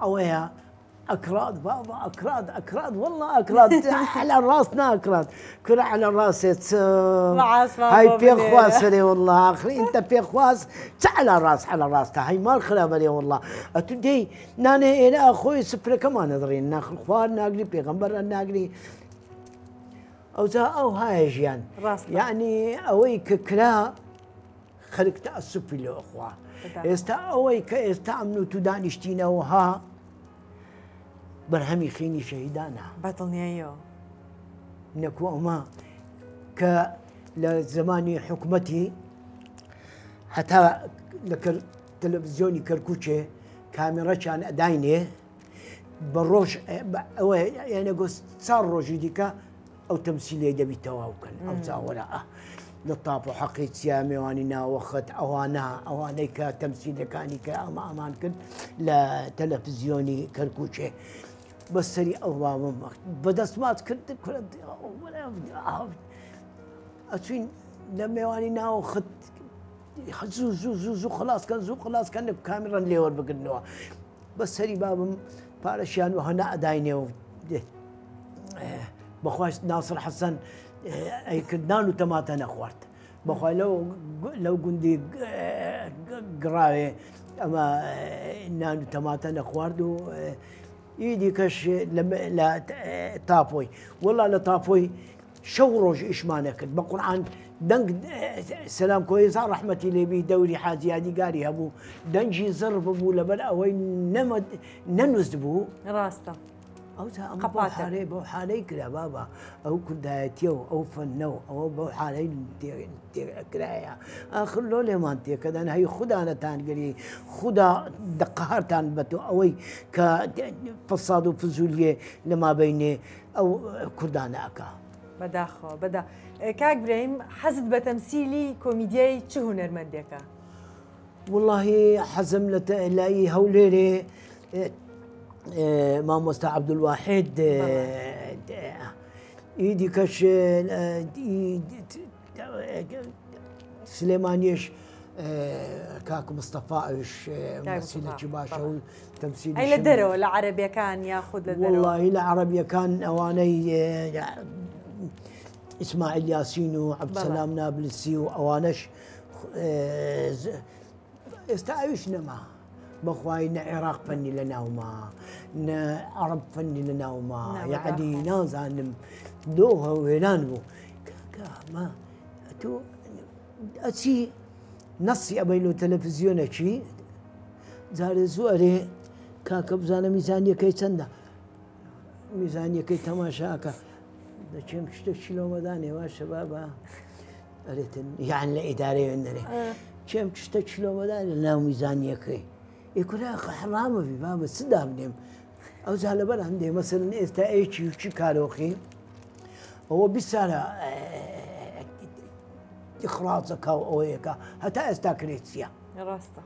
ئەوەیە ئەکراد بابا ئەکراد ئەکراد والله ئەکراد على الراس ناکراد كرة على الراس هاي بيخواس لي والله اخري انت بيخواس على الراس على الراس هاي مال خرابه لي والله اتدي ناني الى اخوي سفره كمان نظرين ناخل خوار ناقلي بيغمبر ناقلي او او هاي جيان يعني اوي ككلا خەلک تەئەسوفی لۆ ئەخوا. ئێستا ئەوەی کە ئێستا ئەمن و تو دانیشتینەوە ها بەرهەمی خینی شەهیدانە. بە دڵنیاییەوە. نەکو ئەمە کە لە زمانی حکومەتی هەتا لە تەلەڤزیۆنی کەرکوچێ کامێڕەکیان ئەداینێ بە ڕۆژ ئەوە یانە گۆ چار ڕۆژی دیکە ئەو تەمسیلەی دەبی تەواو کەن ئەو جاوەرە ئە لە تاپ و حەقی چیا مێوانی ناوەخت ئەوانە ئەوانەی کە تەمسیلەکانی کە ئەمە ئەمان کرد لە تەلەفزیۆنی کەرکوچێ بەسەری ئەو بابم بەدەست ماچ کرد ئەچوین لە مێوانی ناوەخت زوو زوو زوو زوو خلاص کەن زوو خلاص کەن کامیڕەن لێوەر بگرنەوە بە سەری بابم پارەشیان وە هەنا ئەداینێ و بەخوای ناسر حەسەن ئەیکرد نان و تەماتە نەخوارد بەخوای لەو لەو گوندی گڕاوێ ئەمە نان و تەماتە نەخوارد و ئیدی کەش لە تاپۆی وەڵا لە تاپۆی شەو ڕۆژ ئیشمانە کرد بە قورعان دەنگ سەلام کۆیزا ڕەحمەتی لێبی دەوری حاجی یادیگاری هەبوو دەنگی زڕ ببوو لەبەر ئەوەی نەنووست بوو ڕاستە ئەوجا ئەمە بەو حالەی بەو حالەی کرا بابا ئەو کوردایەتیە و ئەو فەنە و ئەوە بەو حالەی کرایە ئاخر لۆ لێمان تێکەدەن هەی خودا نەتانگری خودا دەقهارتان بەتۆ ئەوەی کە فەساد و فزولیێ لە مابینێ ئەو کوردانە ئەکا. بەداخەوە بەدا کاک برایم حەزت بە تەمسیلی کۆمیدیای چ هونەرمەندێکە؟ وەڵاهی حەزم لە لای هەولێرێ مامۆستا عەبدولواحید ئی دیکەش سلێمانیش کاک مستەفا ئەوش مەسیلێکی باشە و تەمسیلی ئەی لە دەرەوە لە عەرەبیەکان یاخود لە دەرەوە؟ وەڵاهی لە عەرەبیەکان ئەوانەی ئیسماعیل یاسین و عەبدولسەلام نابلسی و ئەوانەش ئێستا ئەویش نەما. بەخوای نە عێراق فەنی لە ناوما نە عەڕەب فەنی لە ناوما یەعنی نازانم دۆغە وێران بوو کاکە ما تۆ ئەچی نەسی ئەبەی لۆ تەلەفزیۆنەکی جارێ زوو ئەرێ کاکە بزانە میزانیەکەی چەندە میزانیەکەی تەماشاکە دەچێم شتە چیلۆمەدانێ باشە بابە ئەرێتن یان لە ئیدارەی وێندەرێ چێم شتە چلۆمەدان لە ناو میزانیەکەی ئێ کورە حەڕامە بی بابە چ دابنێم ئەو جا لەبەر هەندێ مەسەلەن ئێستا ئێکی چی کارۆخی ئەوە 20 سالە ئیخراجەکە و ئەوەیەکە هەتا ئێستا کرێچیە ڕاستە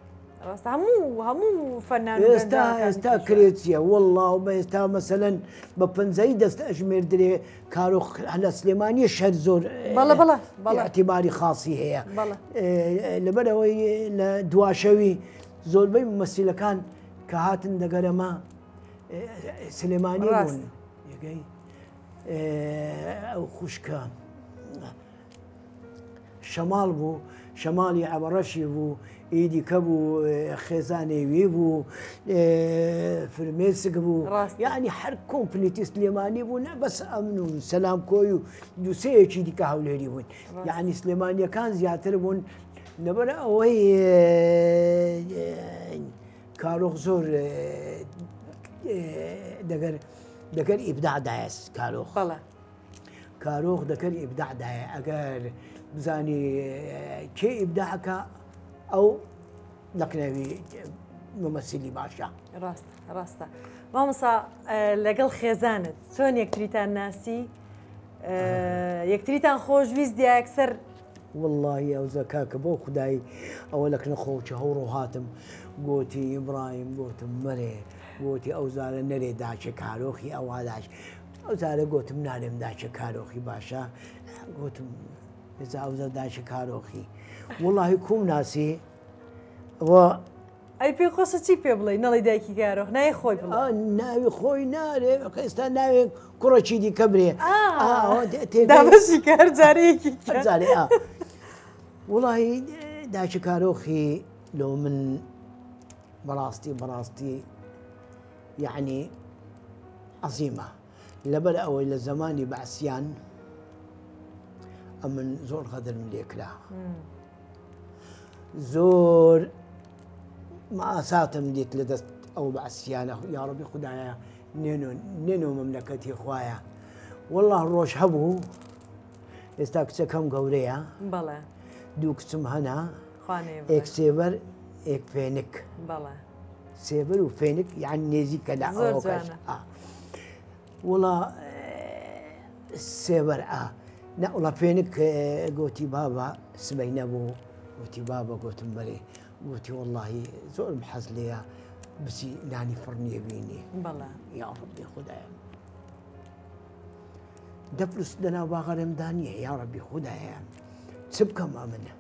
ڕاستە هەموو هەموو فەنان ئێستا ئێستا کرێچیە والله و بە ئێستا مەسەلەن بە پەنجەی دەست ئەژمێردرێ کارۆخ لە سلێمانیە شەر زۆر بەڵێ بەڵێ بەڵێ اعتیباری خاصی هەیە لەبەرەوەی لە دواشەوی زۆربەی ممەسیلەکان کە هاتن دەگەرەمە سلێمانی بوون ئەو خوشکە شەماڵ بوو، شەماڵی عەبەڕەشی بوو، ئی دیکە بوو، خێزانێ وی بوو، فرمێسک بوو، یەعنی هەر کۆمپلیتی سلێمانی بوو، نە بەس ئەمن و سەلام کۆی و دووسێیەکی دیکە هەولێری بوون، یەعنی سلێمانییەکان زیاتر بوون، لەبەر ئەوەی کارۆخ زۆر دەگەر دەگەر ئیبداع دایەس کارۆخ. کارۆخ دەکەر ئیبداع دایە ئەگەر بزانی کێ ئیبداعکە ئەو دەکنەوی ممەسیلی باشە. ڕاستە ڕاستە مامۆسا لەگەڵ خێزانت چۆن یەکتریتان ناسی یەکتریتان خۆشویست دیایەکسەر وەڵڵاهی ئەوزە کاکە بۆ خودای ئەوە لەکنە خۆچە هەوڕۆ هاتم گۆتی ئیبراهیم گۆتم مەرێ گۆتی ئەو زارە نەرێ داچێ کارۆخی ئەوها داچ ئەو جارە گۆتم نارێم داچە کارۆخی باشە گۆتم ئێجا ئەوجا داچە کارۆخی وەڵاهی کوم ناسی ئەوە ئەی پێ خۆشە چی پێ بڵێ نەڵی دایکی کارۆخ ناوی خۆی بڵێ ناوی خۆی نارێ ئێستا ناوێک کوڕەکی دیکە برێ دابەشی کە هەر جارەیەکی جارێ وڵی داچە کارۆخی لۆ من بەڕاستی بەڕاستی یەعنی عەزیمە لەبەر ئەوەی لە زەمانی بەعسیان ئەمن زۆر غەدرم لێکرا زۆر ماساتم دیت لە دەست ئەو بەعسیانە یاڕبی خدایە نێنۆ نێنۆ مەملەکەتی خوایە والله ڕۆژ هەبوو ئێستا کچەکەم گەورەیە بەڵێ دوو کچم هەنا ئێک سێبەر ئێک فێنک بەڵێ سێبەر و فێنک یان نێزیکە لە ئەوەکەش وڵا سێبەر ئا نەوڵا فێنک گۆتی بابا سبەی نەبوو گوتی بابە گوتم بەرێ گوتی وەڵڵاهی زۆرم حەز لێیە بچی نانی فڕنیە بینی بەڵێ یا ڕەبی خودایە دەفلوس لەناو باغەرێمدا نییە یا ڕەبی خودایە چ بکەم ئەمنە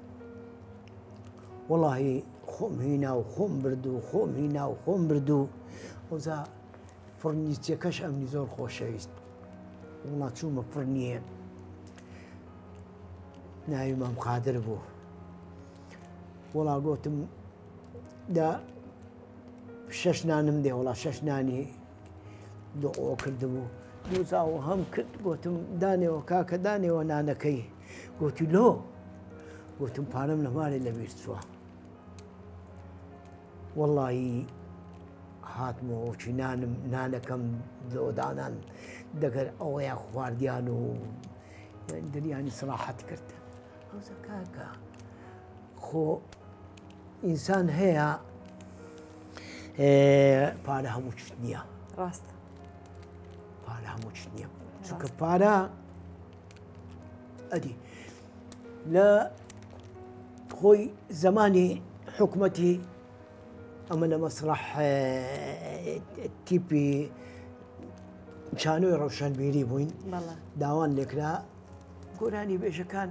وەڵاهی خۆم هینا و خۆم برد و خۆم هینا و خۆم برد و ئەوجا فڕنیچەکەش ئەمنی زۆر خۆشەویست وڵا چوومە فڕنیە ناوی مام قادر بوو وەڵا گۆتم دا شەش نانم دێ وڵا شەش نانی دۆ کردبوو دووزاوە هەم کرد گۆتم دانێەوە کاکە دانێەوە نانەکەی گۆتی لۆ گوتم پارەم لە ماڵێ لەبیر چووە وەڵی هاتمەوە چی نانم نانەکەم لۆدانان دەگەر ئەوەیە خواردیان و دریانی سراحەت کرد ئەوسا کاکە خۆ ئینسان هەیە پارە هەموو شت نییە ڕاست پارە هەموو شت نییە چونکە پارە ئەدی لە خۆی زمانی حکومەتی ئەمە لە مەسرح تیپی چانۆی ڕەوشەنبیری بووین داوان لێکرا گۆرانی بێژەکان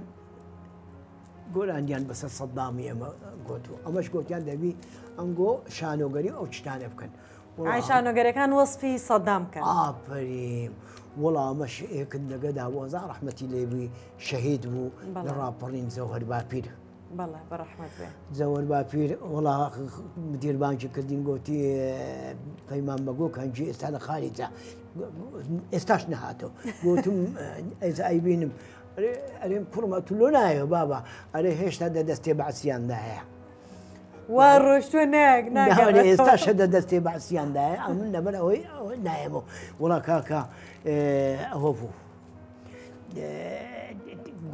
گۆرانیان بەسەر سەدامی ئەمە گۆت و ئەمەش گۆتیان دەبی ئەنگۆ شانۆگەری ئەو شتانە بکەن ئای شانۆگەرەکان وەسفی سەدام بکەن. ئافەرین وەڵا ئەمەش ئێکت لەگەدا بوو ئەزا ڕەحمەتی لێبی شەهید بوو لە ڕاپەڕین جەوهەر باپیر. بەڵێ بەڕەحمەت بێ. زەوەر باپیر وەڵا مدیر بانکی کردین گۆتی پەیمان بە گۆ کەنجی ئێستا لە خاریجە ئێستاش نەهاتەوە گۆتم ئێستا ئەیبینم ئەرێم کوڕمە تو لۆ نایەوە بابا ئەرێ هێشتا دە دەستێ بەعسیاندایە. وا ڕۆشتووە ناگەڕێتەوە. ئێستاش دە دەستێ بەعسیاندایە ئەمن لەبەر ئەوەی نایەمەوە. وەڵا کاکە ئەوە بوو.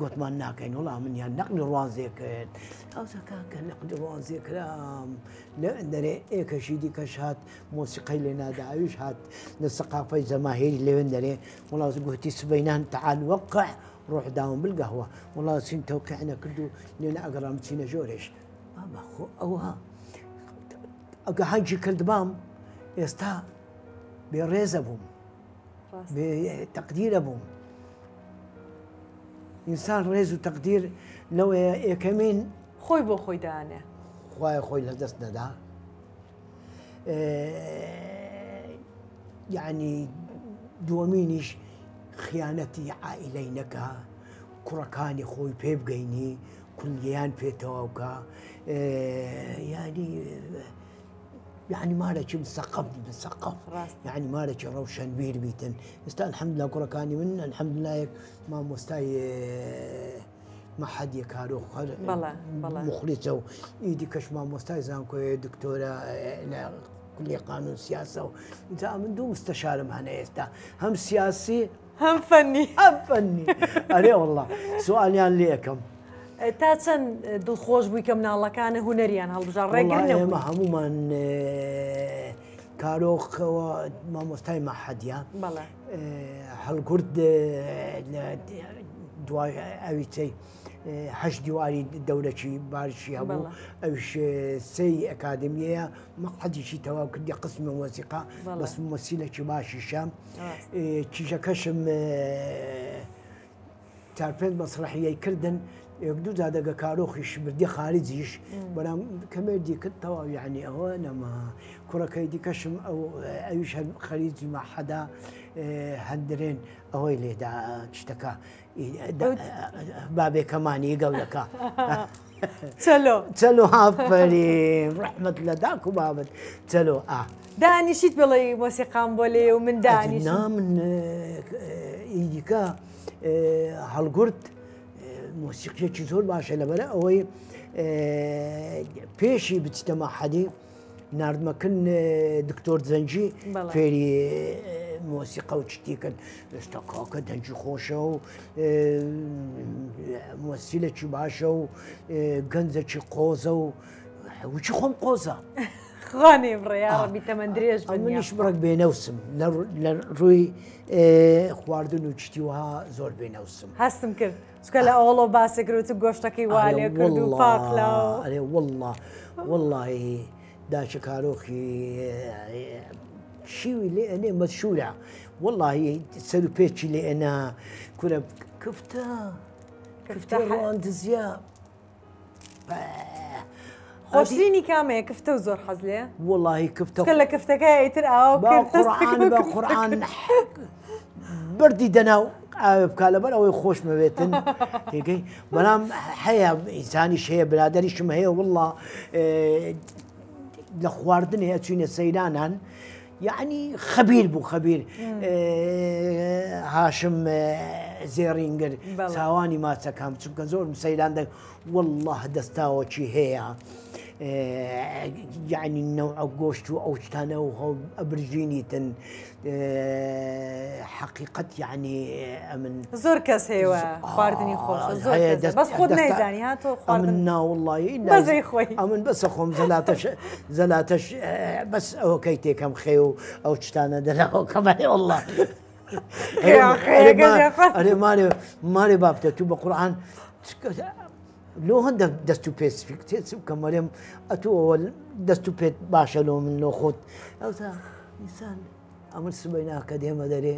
گوتمان ناکەین وڵا منیان نەقلی ڕوانزێ کرد ئەوسا کاکە نەقلی ڕوانزێ کرام دەرێ ئێکەشی دیکەش هات مۆسیقای لێ نادا ئەویش هات لە سەقافەی جەماهیری لەوێن دەرێ وڵا گوتی سبەینان تعال وقع ڕۆح داوم بالقهوە وڵا چین تەوقیع نەکرد و لێ ئەگەڕام چینە ژۆرێش بابا خۆ ئەوە ئەگە هەنگی کردبام ئێستا بێڕێزە بووم بێ تەقدیرە بووم. ئینسان ڕێز و تەقدیر لەوەیە یەکەمین خۆی بۆ خۆی دانێ خوایە خۆی لە دەست نەدا یعنی دووەمینیش خیانەتی عائیلەی نەکا کوڕەکانی خۆی پێ بگەینی کولیان پێ تەواوکە ینی یعنی مالێکی مسەقەف مسەقەف یعنی مالێکی ڕەوشەنبیر بیتن ئێستا الحەمدلله کوڕەکانی من الحەمدلله یەک مامۆستای مەحەدیە کارۆ خەر مخلیسە و ئیدی کەش مامۆستای زانکۆیە دکتۆرە لە کولیە قانون سیاسە و ئینجا من دوو مستەشارم هەنە ئێستا هەم سیاسی هەم فەنی هەم فەنی ئەرێ والله سوالیان لێ ئەکەم. تا چەند دڵخۆش بووی کە مناڵەکانە هونەریان هەڵبژارد ڕێگر نەبووی؟ ئێمە هەموومان کارۆخەوە مامۆستای مەحەدیە هەڵگورد دوای ئەوی چەی هەشت دیواری دەورەکی بارشی هەبوو ئەوش سێی ئەکادمیەیە مەحەدیشی تەواو کردی قسمی مۆسیقا بەس مۆسیلەکی باشیشە کیژەکەشم چار پێنج مەسرەحیەی کردن یەک دوو جا دەگە کارۆخیش بردی خارجیش بەڵام کەمێردی کرد تەواو یعنی ئەوە نەما کوڕەکەی دیکەشم ئەو ئەویش هەر خەریجی مەحەدا هەندرێن ئەوەی لێدا شتەکە بابێکەمانی گەورەکە چلۆ چلۆ ئافەرین ڕەحمەت لە داک و بابت چلۆ ئا دانیشیت بڵێ مۆسیقام بۆ لێ و من دانیشم نا من ئیدیکە هەڵگورد مۆسیقیەکی زۆر باشە لەبەرە ئەوەی پێشی بچتە مەحەدی ناردمەکن دکتۆر زەنجی فێری مۆسیقا و چتی کرد ئێستا کاکە دەنگی خۆشە و مۆسیلێکی باشە و گەنجێکی قۆزە و وچی خۆم قۆزە. خوانێ بڕێ یاڕەبی تەمەن درێژ بن منیش بڕێک بێنەوسم لە ڕووی خواردن و چتی وها زۆر بێنەوسم. هەستم کرد چکە لە ئەوڵۆ باسێ کرد وتم گۆشتەکەی وا لێ کرد و پاکلاو. ئەرێ والله واللهی داچە کارۆخی شیوی لێ ئەنێ مەشهورە واللهی سەر و پێچی لێ ئەنا کورە کفتە کفتە ڕواندزیە خۆشترینی کامەیە کفتە و زۆر حەز لێ وەڵاهی کفتە کە لە کفتەکە ئیتر ئاوا بە قورئان بە قورئان بردی دەناو ئاوێ بکا لەبەر ئەوەی خۆشمەوێتن تێگەی بەڵام هەیە ئینسانیش هەیە برادەریشم هەیە وڵا لە خواردنێ ئەچوینە سەیرانان یعنی خەبیر بوو خەبیر هاشم زێڕینگر چاوانی ماچەکەم چونکە زۆرم سەیران دە والله دەستاوەکی هەیە یعنی نەوعە گۆشت و ئەو شتانە و ئەبرژینیتن حەقیقەت یعنی ئەمن زۆر کەس هەیە خواردنی خۆش زۆر بەس خۆت نایزانی ها تۆ خواردن نا وڵی بەزەی خۆی ئەمن بەسە خۆم زەلاتەش زەلاتەش بەس ئەوەکەی تێکەم خێ و ئەو شتانە دەراوەکەمەێ والله ئەرێ مارێ مارێ بابتە تو بە قورآن لۆ هەندە دەست و پێ سپی تێ چ بکەم وەرێم ئەتوو ئەوە دەست و پێت باشە لۆ من لۆ خۆت ئەوسا ئینسان ئەمن سبەی ناکە دێمە دەرێ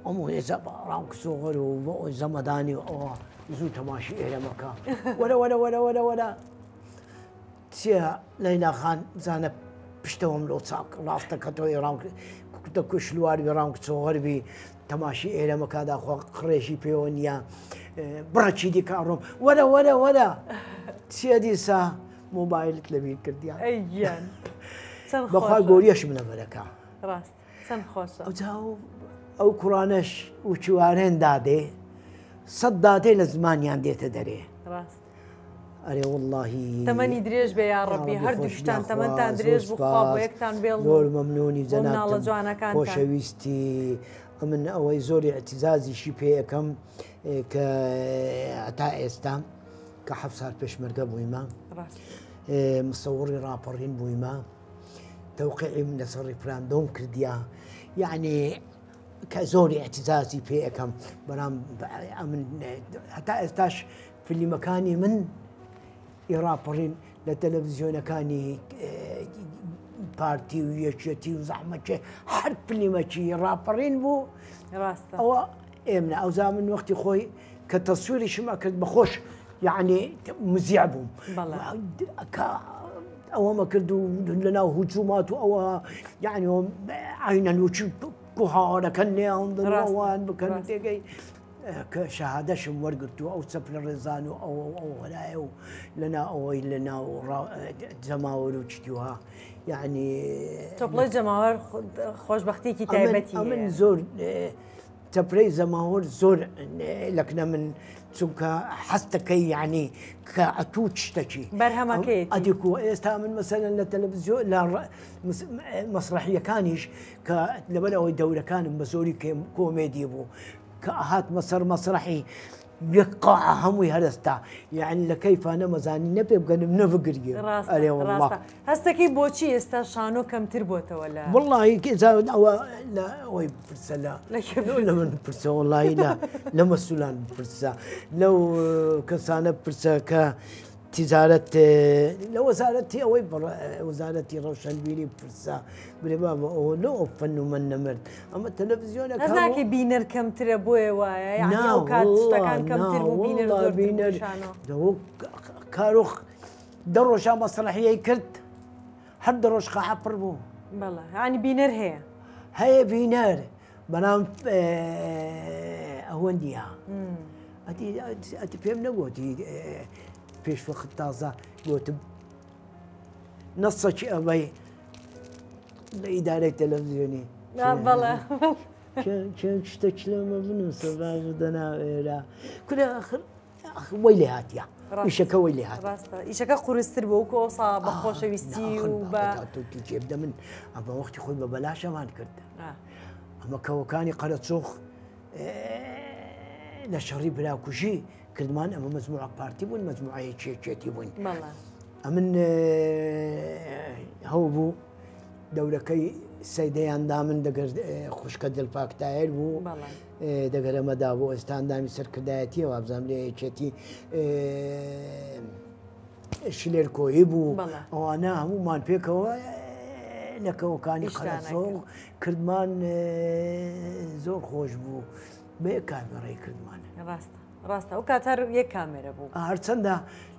ئەمە ئێستا ڕام کچۆغەر و بۆ زەمەدانی و ئەوە زوو تەماشی ئێرە مەکە وەرە وەرە وەرە وەرە وەرە چییە لەیلا خان زانە پشتەوەم لۆ چاک ڕاستەکەتەوە ئێران کوتە کوشلوار بێ ڕام کچۆغەر بی تەماشی ئێرە مەکە داخوا قڕێژی پێوە نییە. بڕەکی دیکە ئەڕۆم وەرە وەرە وەرە چیە دیسا مۆبایلت لەبیر کردیان ئەی گیان چەند بەخوا خۆشە گۆریەشم لەبەرەکە ڕاست چەند خۆشە ئەوجا ئەو کوڕانەش وچوارێن دادێ سەد دادێ لە زمانیان دێتە دەرێ ڕاست ئەرێ وەڵڵاهی تەمەنی درێژ بێ یا ڕەبی هەردووکتان تەمەنتان درێژ بوو خوا بۆ یەکتان بێڵن زۆر مەمنونی بۆ مناڵە جەنابتم جوانەکانتان خۆشەویستی ئەمن ئەوەی زۆری ئیعتیزازیشی پێ ئەکەم کە هەتا ئێستا کە حەفت سال پێشمەرگە بوویمە ڕاست مصوڕی ڕاپەڕین بوویمە تەوقیعیم لەسەر ڕیفراندۆم کردیا یعنی کە زۆری ئیعتیزازی پێ ئەکەم بەڵام ئەمن هەتا ئێستاش فلیمەکانی من ی ڕاپەڕین لە تەلەڤزیۆنەکانی پارتی و یەکێتی و زەحمەتێ هەر فلیمەکی ڕاپەڕین بوو ڕاستە ئەوە ئێمنە ئەوزا من وەختی خۆی کە تەسویریشم ئەکرد بەخۆش یعنی مزیع بووم بەڵێ. کە ئەوەمە کرد و لەناو هجوومات و ئەوە یعنی عینەن وچی کوهارەکەن لێیان ڕاستە، ئەوان بکەن ڕاستە. تێگەی کە شەهادەشم وەرگرت و ئەو چەپ لە ڕێزان و ئەوە و ئەو هەرایە و لەنا ئەوەی لەناو جەماوەر و چتیوها یعنی تۆپڵەی جەماوەر خۆشبەختیەکی تایبەتی ئەمن هەیە. زۆر تەپرەی زەماوەر زۆر لەکنە من چونکە حەستەکەی یعنی کە ئەتوو شتەکی بەرهەمەکەیەتی. ئەدیکو ئێستا من مەسەلەن لە تەلەڤزیۆن لە مەسرەحیەکانیش کە لەبەر ئەوەی دەورەکانم بە زۆری کۆمێدی بوو کە ئەهاتمە سەر مەسرەحی یەک قاعە هەمووی هەرستا یعنی لە کەیفا نەمەزانی نە پێ بگەنم نە بگریێم ڕاستە ئەرێ والله ڕاستە هەستەکەی بۆچی ئێستا شانۆ کەمتر بۆتەوە لە والله ئێستا ئەوە لە ئەوەی پرسە لە لە کێ لە من پرسە وەڵی لە لە مەسولان پرسە لەو کەسانە پرسە کە تیجارەت لە وەزارەتی ئەوەی وەزارەتی ڕەوشەنبیری پرسە برێ بابە ئەوە لۆ ئەو فەن و من نەمرد ئەمە تەلەڤزیۆنەکە هەست ناکەی بینەر کەمترە بۆیە وایە یعنی ئەو کات شتەکان کەمتر بوو بینەر زۆرتر بوو بینەر شانۆ کارۆخ دە ڕۆژا مەسرەحیەی کرد هەر دە ڕۆژ قاعە پڕ بوو بەڵێ یعنی بینەر هەیە هەیە بینەر بەڵام ئەوە نییە ئەتی پێم نەگوتی پێش وەخت تازە گوتم نەسەکی ئەوەی لە ئیدارەی تەلەڤزیۆنی بەڵێ شتە لەمە بنووسە بابە دەناو ئێرە کورە ئاخر وەی لێ هاتیە ئیشەکە وەی لێ هات ڕاستە ئیشەکە قورستر بوو وەکو ئەوسا بە خۆشەویستی و بە تۆ بدە من ئەمە وەختی خۆی بە بەلاشەمان کرد ئەمە کەوەکانی قەرەچۆخ لە شەڕی براکوژی کردمان ئەمە مەجموعە پارتی بوون مەجموعە یەکێتی بوون ئەمن هەو بوو دەورەکەی سەیدەیان دامن دەگەر خوشکە دڵپاکتایر بوو دەگەرەمەدا بۆ ئێستا ئەندامی سەرکردایەتیە وابزانم لە یەکێتی شلێر کۆیی بوو ئەوانە هەمومان پێکەوە لەکەوەکانی قەرەسۆڵ کردمان زۆر خۆش بوو بە یەک کامێڕەی کردمان. ڕاستە ڕاستە ئەو کات هەر یەک کامێرە بوو. هەرچەندە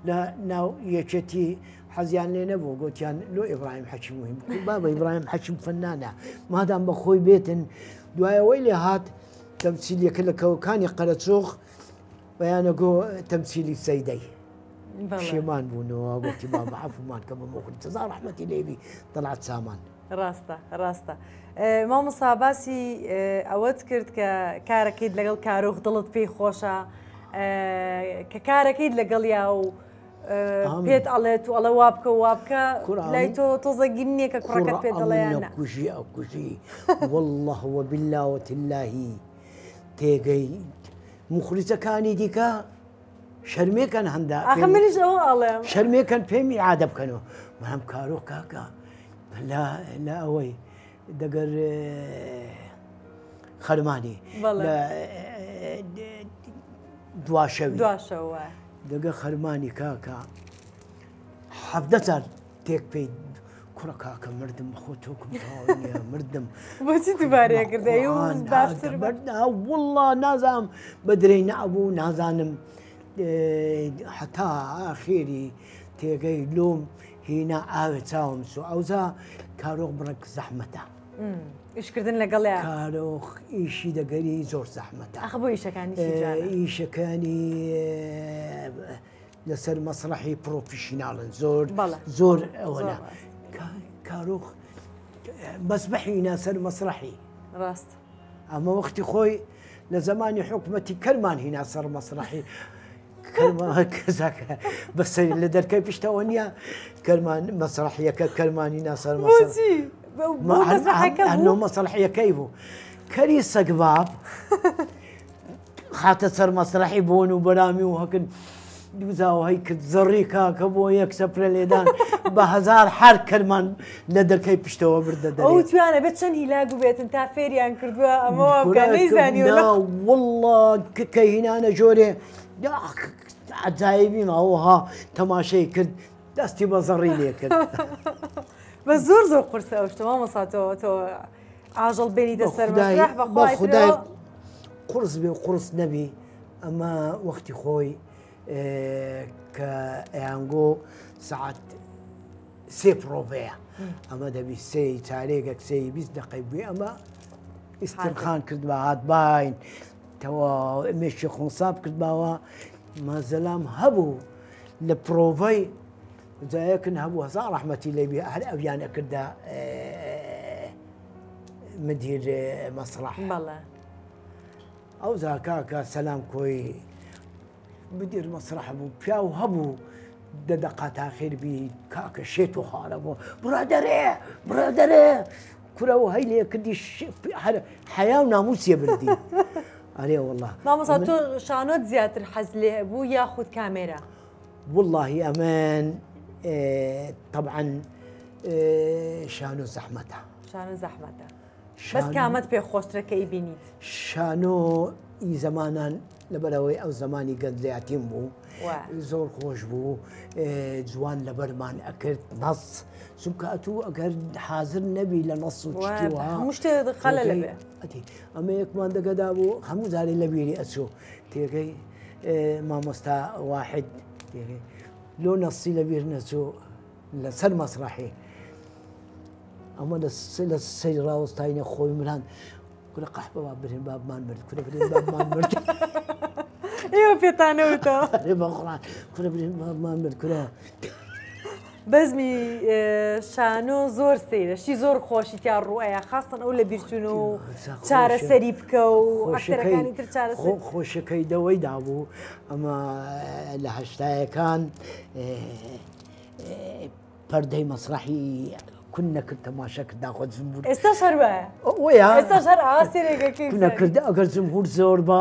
لە ناو یەکێتی حەزیان لێ نەبوو گوتیان لۆ ئیبراهیم حەکیم مهم بابە ئیبراهیم حەکیم فەنانە مادام بە خۆی بێتن دوایەوەی لێ هات تەمسیلیەکە لە کەوەکانی قەرەچۆخ بەیانە گۆ تەمسیلی سەیدەی پشێمان بوونەوە گوتی بابە عەفومان کە بە مۆخری جەزا ڕەحمەتی لێبی تەڵعەت سامان. ڕاستە ڕاستە مامۆستا باسی ئەوەت کرد کە کارەکەیت لەگەڵ کارۆخ دڵت پێی خۆشە کە کارەکەیت لەگەڵیا و پێت ئەڵێت و ئەڵێ وا بکە وا بکە لای تۆ تۆزە گیر نییە کە کوڕەکەت پێت دەڵێ یان نا؟ کوژی ئەکوژی والله وبالله وتاللهی تێگەی مخلیسەکانی دیکە شەرمێکەن هەندا ئاخە منیش ئەوە ئەڵێم شەرمێکەن پێم ئیعادە بکەنەوە بەڵام کارۆ کاکە لە لە ئەوەی دەگەر خەرمانی لە دواشەوی دواشەوە دەگە خەرمانی کاکە 17 جار تێک پێی کوڕە کاکە مردم خۆ تۆکم نییە مردم بۆچی دووبارەیە کردەی باشتر وڵا نازانم بە درەی نەبوو نازانم هەتا ئاخێری تێگەی لۆم هینا ئاوێ چاوم سو ئەوجا کارۆخ بڕێک زەحمەتە. ئیشکردن لەگەڵیا. کارۆخ ئیشی دەگەری زۆر زەحمەتە. ئاخ بۆ ئیشەکانیشی جوانە. ئیشەکانی لەسەر مەسرەحی پرۆفیشیناڵن زۆر زۆر ئەوەنە. کارۆخ مەسبحی ناسەر مەسرەحی. ڕاست. ئەمە وەختی خۆی لە زەمانی حکومەتی کەرمان هینا سەر مەسرەحی. کەرمان کەزاکە بەسەر لە دەرکەی پشتەوە نییە کەرمان مەسرەحیەکە کەرمانی ناسەر مەسرەحی. مەسرەحیەکەی بوو کەری سەگباب خاتە سەر مەسرەحی بۆن و بەرامی و هەکن دووزاوە هەی کرد زەڕی کاکە بۆ یەک سەپرە لێدان بە هەزار هەر کەرمان لە دەرکەی پشتەوە بردە دەرێ. ئەو توانە بێت چەند هیلاک بووبێتن تا فێریان کردووە ئەمە وا بکە نەیزانیوە. نا واللە کە هینانە جۆرێ عەجایبی ماوەها تەماشای کرد دەستی بە زەڕی لێ کرد. بە زۆر زۆر قورسە ئەو شتە مامۆستا تۆ تۆ ئاژەڵ بێنیتە سەر مەسرەح بەخوای خودای قورس بێ و قورس نەبی ئەمە وەختی خۆی کە ئەیانگۆ سەعات سێ پرۆڤەیە ئەمە دەبی سێی چارێگەک سێی 20 دقەی بووی ئەمە ئیسترخان کرد بە هات باین تەواو مێشکی خۆنساب کردباوە مازەلام هەبوو لە پرۆڤەی جایەکن هەبوو هەزار ڕەحمەتی لێ بێ هەر ئەویان ئەکردە مدیر مەسرح بەڵێ ئەو کاکە سەلام کۆی مدیر مەسرح بوو پیاو هەبوو دە دەقا تاخیر بی کاکە شێت و خارە بوو بڕە دەرێ بڕە دەرێ کورە و هەی لێ کردی هەر حەیا و ناموسیە بردی ئەرێ والله مامۆستا تۆ شانۆت زیاتر حەز لێ بوو یاخود کامێرا؟ واللهی ئەمن طبعا شانۆ زەحمەتە. شانۆ زەحمەتە. بەس کامەت پێ خۆشترە کە ئیبینیت؟ شانۆ ئی زەمانان لەبەرئەوەی ئەو زەمانی گەنجایەتیم بوو زۆر خۆش بوو جوان لەبەرمان ئەکرد نەس چونکە ئەتوو ئەگەر حازر نەبی لە نەس و شتیوە هەموو شتێ خەلە لەبێ ئەمە یەکمان دەگەدا بوو هەموو جارێ لە بیری ئەچوو تێگەی مامۆستا واحد تێگەی لۆ نەسی لە بیر نەچوو لەسەر مەسرەحی ئەمە لە سەری ڕاوەستاینە خۆی مران کورە قەحپە با برێن بابمان مرد کورە برێن بابمان مرد ئێوە پێتانەوتەوە ئەرێ بە قوڕان کورە برێن بابمان مرد کورە بەزمی شانۆ زۆر سەیرە شتی زۆر خۆشی تیا ڕوئەیە خاستن ئەو لە بیرچون و چارەسەری بکە و ئەکتەرەکانی تر چارەسەر خۆشەکەی دەوەی دابوو ئەمە لە هەشتایەکان پەردەی مەسرەحی کون نەکرد تەماشا کرد داخۆ جمهور ئێستاش هەر وایە وەیە ئێستاش هەر ئاسێرێکەکەی کون نەکرد ئەگەر جمهور زۆر با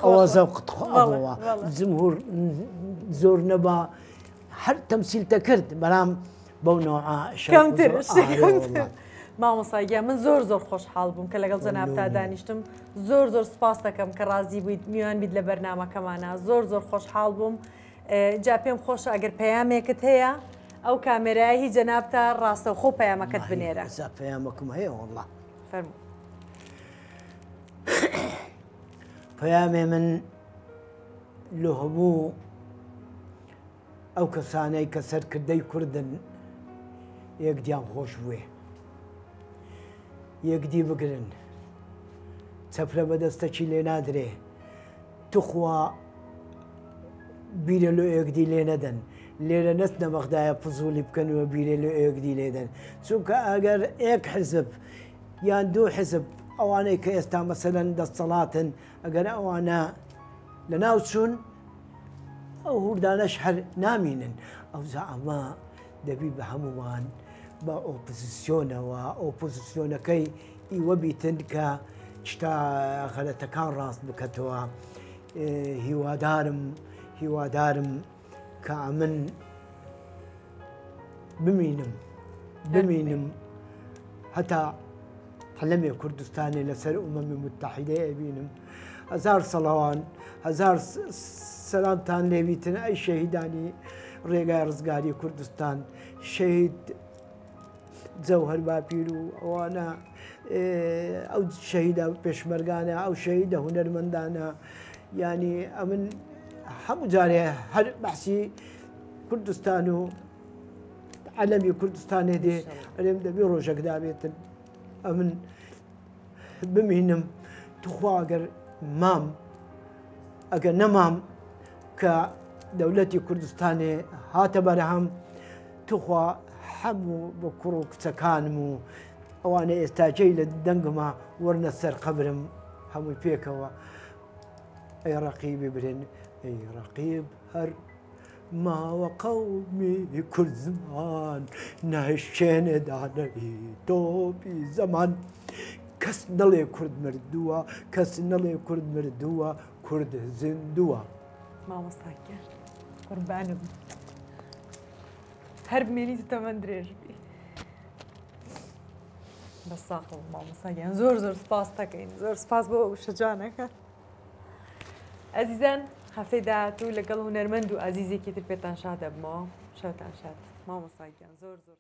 ئەوە زەوقت خۆ ئەبەوە جمهور زۆر نەبا هەر تەمسیل دەکرد بەڵام بەو نەوعە کەمتر کەمتر مامۆستا گیان من زۆر زۆر خۆشحاڵ بووم کە لەگەڵ جەنابتا دانیشتم زۆر زۆر سپاس دەکەم کە ڕازی بوویت میوان بیت لە بەرنامەکەمانە زۆر زۆر خۆشحاڵ بووم جا پێم خۆشە ئەگەر پەیامێکت هەیە ئەو کامێرایە هی جەنابتە ڕاستەوخۆ پەیامەکەت بنێرە. ئێستا پەیامەکم هەیە وەڵا. فەرموو. پەیامێ من لۆ هەموو ئەو کەسانەی کە سەرکردەی کوردن یەکدیان خۆش بوێ یەکدی بگرن چەپرە بەدەستەکی لێ نادرێ توخوا بیرە لۆ ئێکدی لێ نەدەن لێرە نەچنە بەغدایە فزولی بکەن و بیرێ لۆ ئێکدی لێدەن چونکە ئەگەر ئێک حزب یان دوو حزب ئەوانەی کە ئێستا مەسەلەن دەستەڵاتن ئەگەر ئەوانە لە ناو چوون ئەو هوردانەش هەر نامینن ئەوجا ئەمە دەبی بە هەمومان بە ئۆپزسیۆنەوە ئۆپۆزسیۆنەکەی ئیوە بیتن کە شتە غەلەتەکان ڕاست بکەتەوە هیوادارم هیوادارم کە ئەمن بمینم بمینم هەتا عەلەمێ کوردستانێ لەسەر ئومەمی متحیدەی ئەبینم هەزار سەڵەوان هەزار سەلامتان لێبیتن ئەی شەهیدانی ڕێگای ڕزگاری کوردستان شەهید جەوهەر باپیر و ئەوانە ئەو شەهیدە پێشمەرگانە ئەو شەهیدە هونەرمەندانە ینی ئەمن هەموو جارێ هەر بەحسی کوردستان و عەلەمی کوردستانێ دێ ئەرێم دەبی ڕۆژەک دابێتن. ئەمن بمینم توخوا ئەگەر مام ئەگەر نەمام کە دەولەتی کوردستانێ هاتە بەرهەم توخوا هەموو بە کوڕ و کچەکانم و ئەوانە ئێستاکەی لە دەنگما وەرنە سەر قەبرم هەمووی پێکەوە ئەی ڕەقیبی برێن ئەی ڕەقیب هەر ماوە قەومی کورد زمان نایشکێنێ دانەری تۆپی زەمان کەس نەڵێ کورد مردووە کەس نەڵێ کورد مردووە کورد زیندووە. مامۆستا گیان قوربانت بم هەر بمێنیت و تەمەن درێژ بی. بە ساقڵ مامۆستا گیان زۆر زۆر سپاس دەکەین زۆر سپاس بۆ وشە جوانەکە. ئەزیزان هەفتەی داهاتوو لەگەڵ هونەرمەند و ئازیزێکی تر پێتان شاد دەبمەوە شەوتان شاد مامۆستا گیان زۆر زۆر.